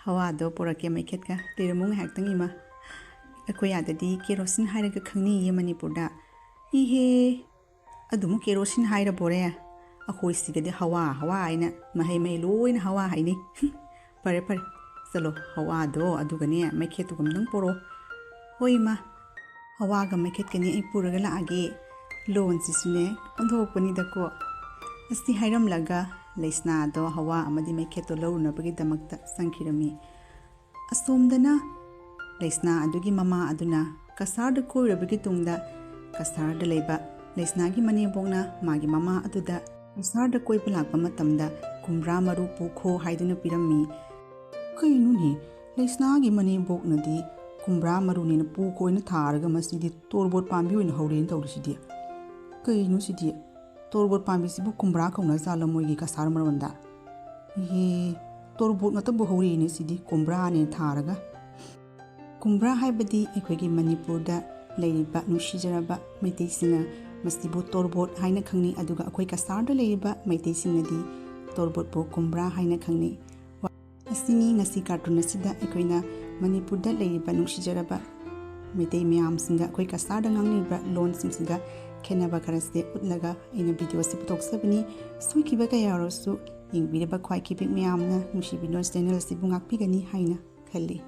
ꯍꯋꯥꯗꯣ ꯄꯨꯔꯛꯀꯦ ꯃꯩꯈꯦꯠꯀ꯫ ꯂꯩꯔꯝꯃꯨ ꯉꯥꯏꯍꯥꯛꯇꯪ, ꯏꯃꯥ꯫ ꯑꯩꯈꯣꯏ ꯑꯥꯗꯗꯤ ꯀꯦꯔꯣꯁꯤꯟ ꯍꯥꯏꯔꯒ ꯈꯪꯅꯩꯌꯦ ꯃꯅꯤꯄꯨꯔꯗ꯫ ꯏꯍꯦ, ꯑꯗꯨꯃꯨꯛ ꯀꯦꯔꯣꯁꯤꯟ ꯍꯥꯏꯔꯕꯣꯔꯦ? ꯑꯩꯈꯣꯏ ꯁꯤꯗꯗꯤ ꯍꯋꯥ ꯍꯋꯥ ꯍꯥꯏꯅ, ꯃꯍꯩ ꯃꯍꯩ ꯂꯣꯏꯅ ꯍꯋꯥ ꯍꯥꯏꯅꯩ꯫ ꯐꯔꯦ ꯐꯔꯦ, ꯆꯠꯂꯣ, ꯍꯋꯥꯗꯣ ꯑꯗꯨꯒꯅꯦ ꯃꯩꯈꯦꯠꯇꯨꯒ ꯑꯝꯇꯪ ꯄꯣꯔꯛꯑꯣ꯫ ꯍꯣꯏ, ꯏꯃꯥ, ꯍꯋꯥꯒ ꯃꯩꯈꯦꯠꯀꯅꯤ ꯑꯩ ꯄꯨꯔꯒ ꯂꯥꯛꯑꯒꯦ꯫ ꯂꯣꯟꯁꯤꯁꯨꯅꯦ ꯑꯣꯟꯊꯣꯛꯄꯅꯤꯗꯀꯣ꯫ ꯑꯁꯤ ꯍꯥꯏꯔꯝꯂꯒ ꯂꯩꯁꯅꯥꯗꯣ ꯍꯋꯥ ꯑꯃꯗꯤ ꯃꯩꯈꯦꯠꯇꯣ ꯂꯧꯔꯨꯅꯕꯒꯤꯗꯃꯛꯇ ꯆꯪꯈꯤꯔꯝꯃꯤ꯫ ꯑꯁꯣꯝꯗꯅ ꯂꯩꯁꯅꯥ ꯑꯗꯨꯒꯤ ꯃꯃꯥ ꯑꯗꯨꯅ ꯀꯁꯥꯔꯗ ꯀꯣꯏꯔꯨꯔꯕꯒꯤ ꯇꯨꯡꯗ, ꯀꯁꯥꯔꯗ ꯂꯩꯕ ꯂꯩꯁꯅꯥꯒꯤ ꯃꯅꯦꯝꯕꯣꯛꯅ ꯃꯥꯒꯤ ꯃꯃꯥ ꯑꯗꯨꯗ ꯀꯁꯥꯔꯗ ꯀꯣꯏꯕ ꯂꯥꯛꯄ ꯃꯇꯝꯗ ꯀꯨꯝꯕ꯭ꯔꯥ ꯃꯔꯨ ꯄꯨꯈꯣ ꯍꯥꯏꯗꯨꯅ ꯄꯤꯔꯝꯃꯤ꯫ ꯀꯩꯅꯣꯅꯦ, ꯂꯩꯁꯅꯥꯒꯤ ꯃꯅꯦꯝꯕꯣꯛꯅꯗꯤ ꯀꯨꯝꯕ꯭ꯔꯥ ꯃꯔꯨꯅꯦꯅ ꯄꯨꯈꯣ ꯑꯣꯏꯅ ꯊꯥꯔꯒ ꯃꯁꯤꯗꯤ ꯇꯣꯔꯕꯣꯠ ꯄꯥꯝꯕꯤ ꯑꯣꯏꯅ ꯍꯧꯔꯦꯅ ꯇꯧꯔꯤꯁꯤꯗꯤ? ꯀꯩꯅꯣ ꯁꯤꯗꯤ? ꯇꯣꯔꯕꯣꯠ ꯄꯥꯝꯕꯤꯁꯤꯕꯨ ꯀꯨꯝꯕ꯭ꯔꯥ ꯀꯧꯅ ꯖꯥꯠꯂ ꯃꯣꯏꯒꯤ ꯀꯁꯥꯔ ꯃꯔꯣꯟꯗ? ꯏꯍꯦ, ꯇꯣꯔꯕꯣꯠ ꯉꯥꯛꯇꯕꯨ ꯍꯧꯔꯦꯅꯦ ꯁꯤꯗꯤ, ꯀꯨꯝꯕ꯭ꯔꯥꯅꯦ ꯊꯥꯔꯒ꯫ ꯀꯨꯝꯕ꯭ꯔꯥ ꯍꯥꯏꯕꯗꯤ ꯑꯩꯈꯣꯏꯒꯤ ꯃꯅꯤꯄꯨꯔꯗ ꯂꯩꯔꯤꯕ ꯅꯨꯡꯁꯤꯖꯔꯕ ꯃꯩꯇꯩꯁꯤꯡꯅ ꯃꯁꯤꯕꯨ ꯇꯣꯔꯕꯣꯠ ꯍꯥꯏꯅ ꯈꯪꯅꯩ, ꯑꯗꯨꯒ ꯑꯩꯈꯣꯏ ꯀꯁꯥꯔꯗ ꯂꯩꯔꯤꯕ ꯃꯩꯇꯩꯁꯤꯡꯅꯗꯤ ꯇꯣꯔꯕꯣꯠꯄꯨ ꯀꯨꯝꯕ꯭ꯔꯥ ꯍꯥꯏꯅ ꯈꯪꯅꯩ꯫ ꯑꯁꯤꯅꯤ ꯉꯁꯤ cartoon ꯑꯁꯤꯗ ꯑꯩꯈꯣꯏꯅ ꯃꯅꯤꯄꯨꯔꯗ ꯂꯩꯔꯤꯕ ꯅꯨꯡꯁꯤꯖꯔꯕ ꯃꯩꯇꯩ ꯃꯌꯥꯝꯁꯤꯡꯒ ꯑꯩꯈꯣꯏ ꯀꯁꯥꯔꯗ ꯉꯥꯡꯅꯔꯤꯕ ꯂꯣꯟꯁꯤꯡꯁꯤꯒ ꯈꯦꯠꯅꯕ ꯈꯔꯁꯦ ꯎꯠꯂꯒ ꯑꯩꯅ video ꯑꯁꯤ ꯄꯨꯊꯣꯛꯆꯕꯅꯤ꯫ ꯁꯣꯏꯈꯤꯕ ꯀꯌꯥ ꯑꯣꯏꯔꯁꯨ ꯌꯦꯡꯕꯤꯔꯤꯕ ꯈ꯭ꯋꯥꯏ ꯈꯤꯕꯤꯛ ꯃꯌꯥꯝꯅ ꯅꯨꯡꯁꯤꯕꯤꯗꯨꯅ channel ꯑꯁꯤꯕꯨ ꯉꯥꯛꯄꯤꯒꯅꯤ ꯍꯥꯏꯅ ꯈꯜꯂꯤ꯫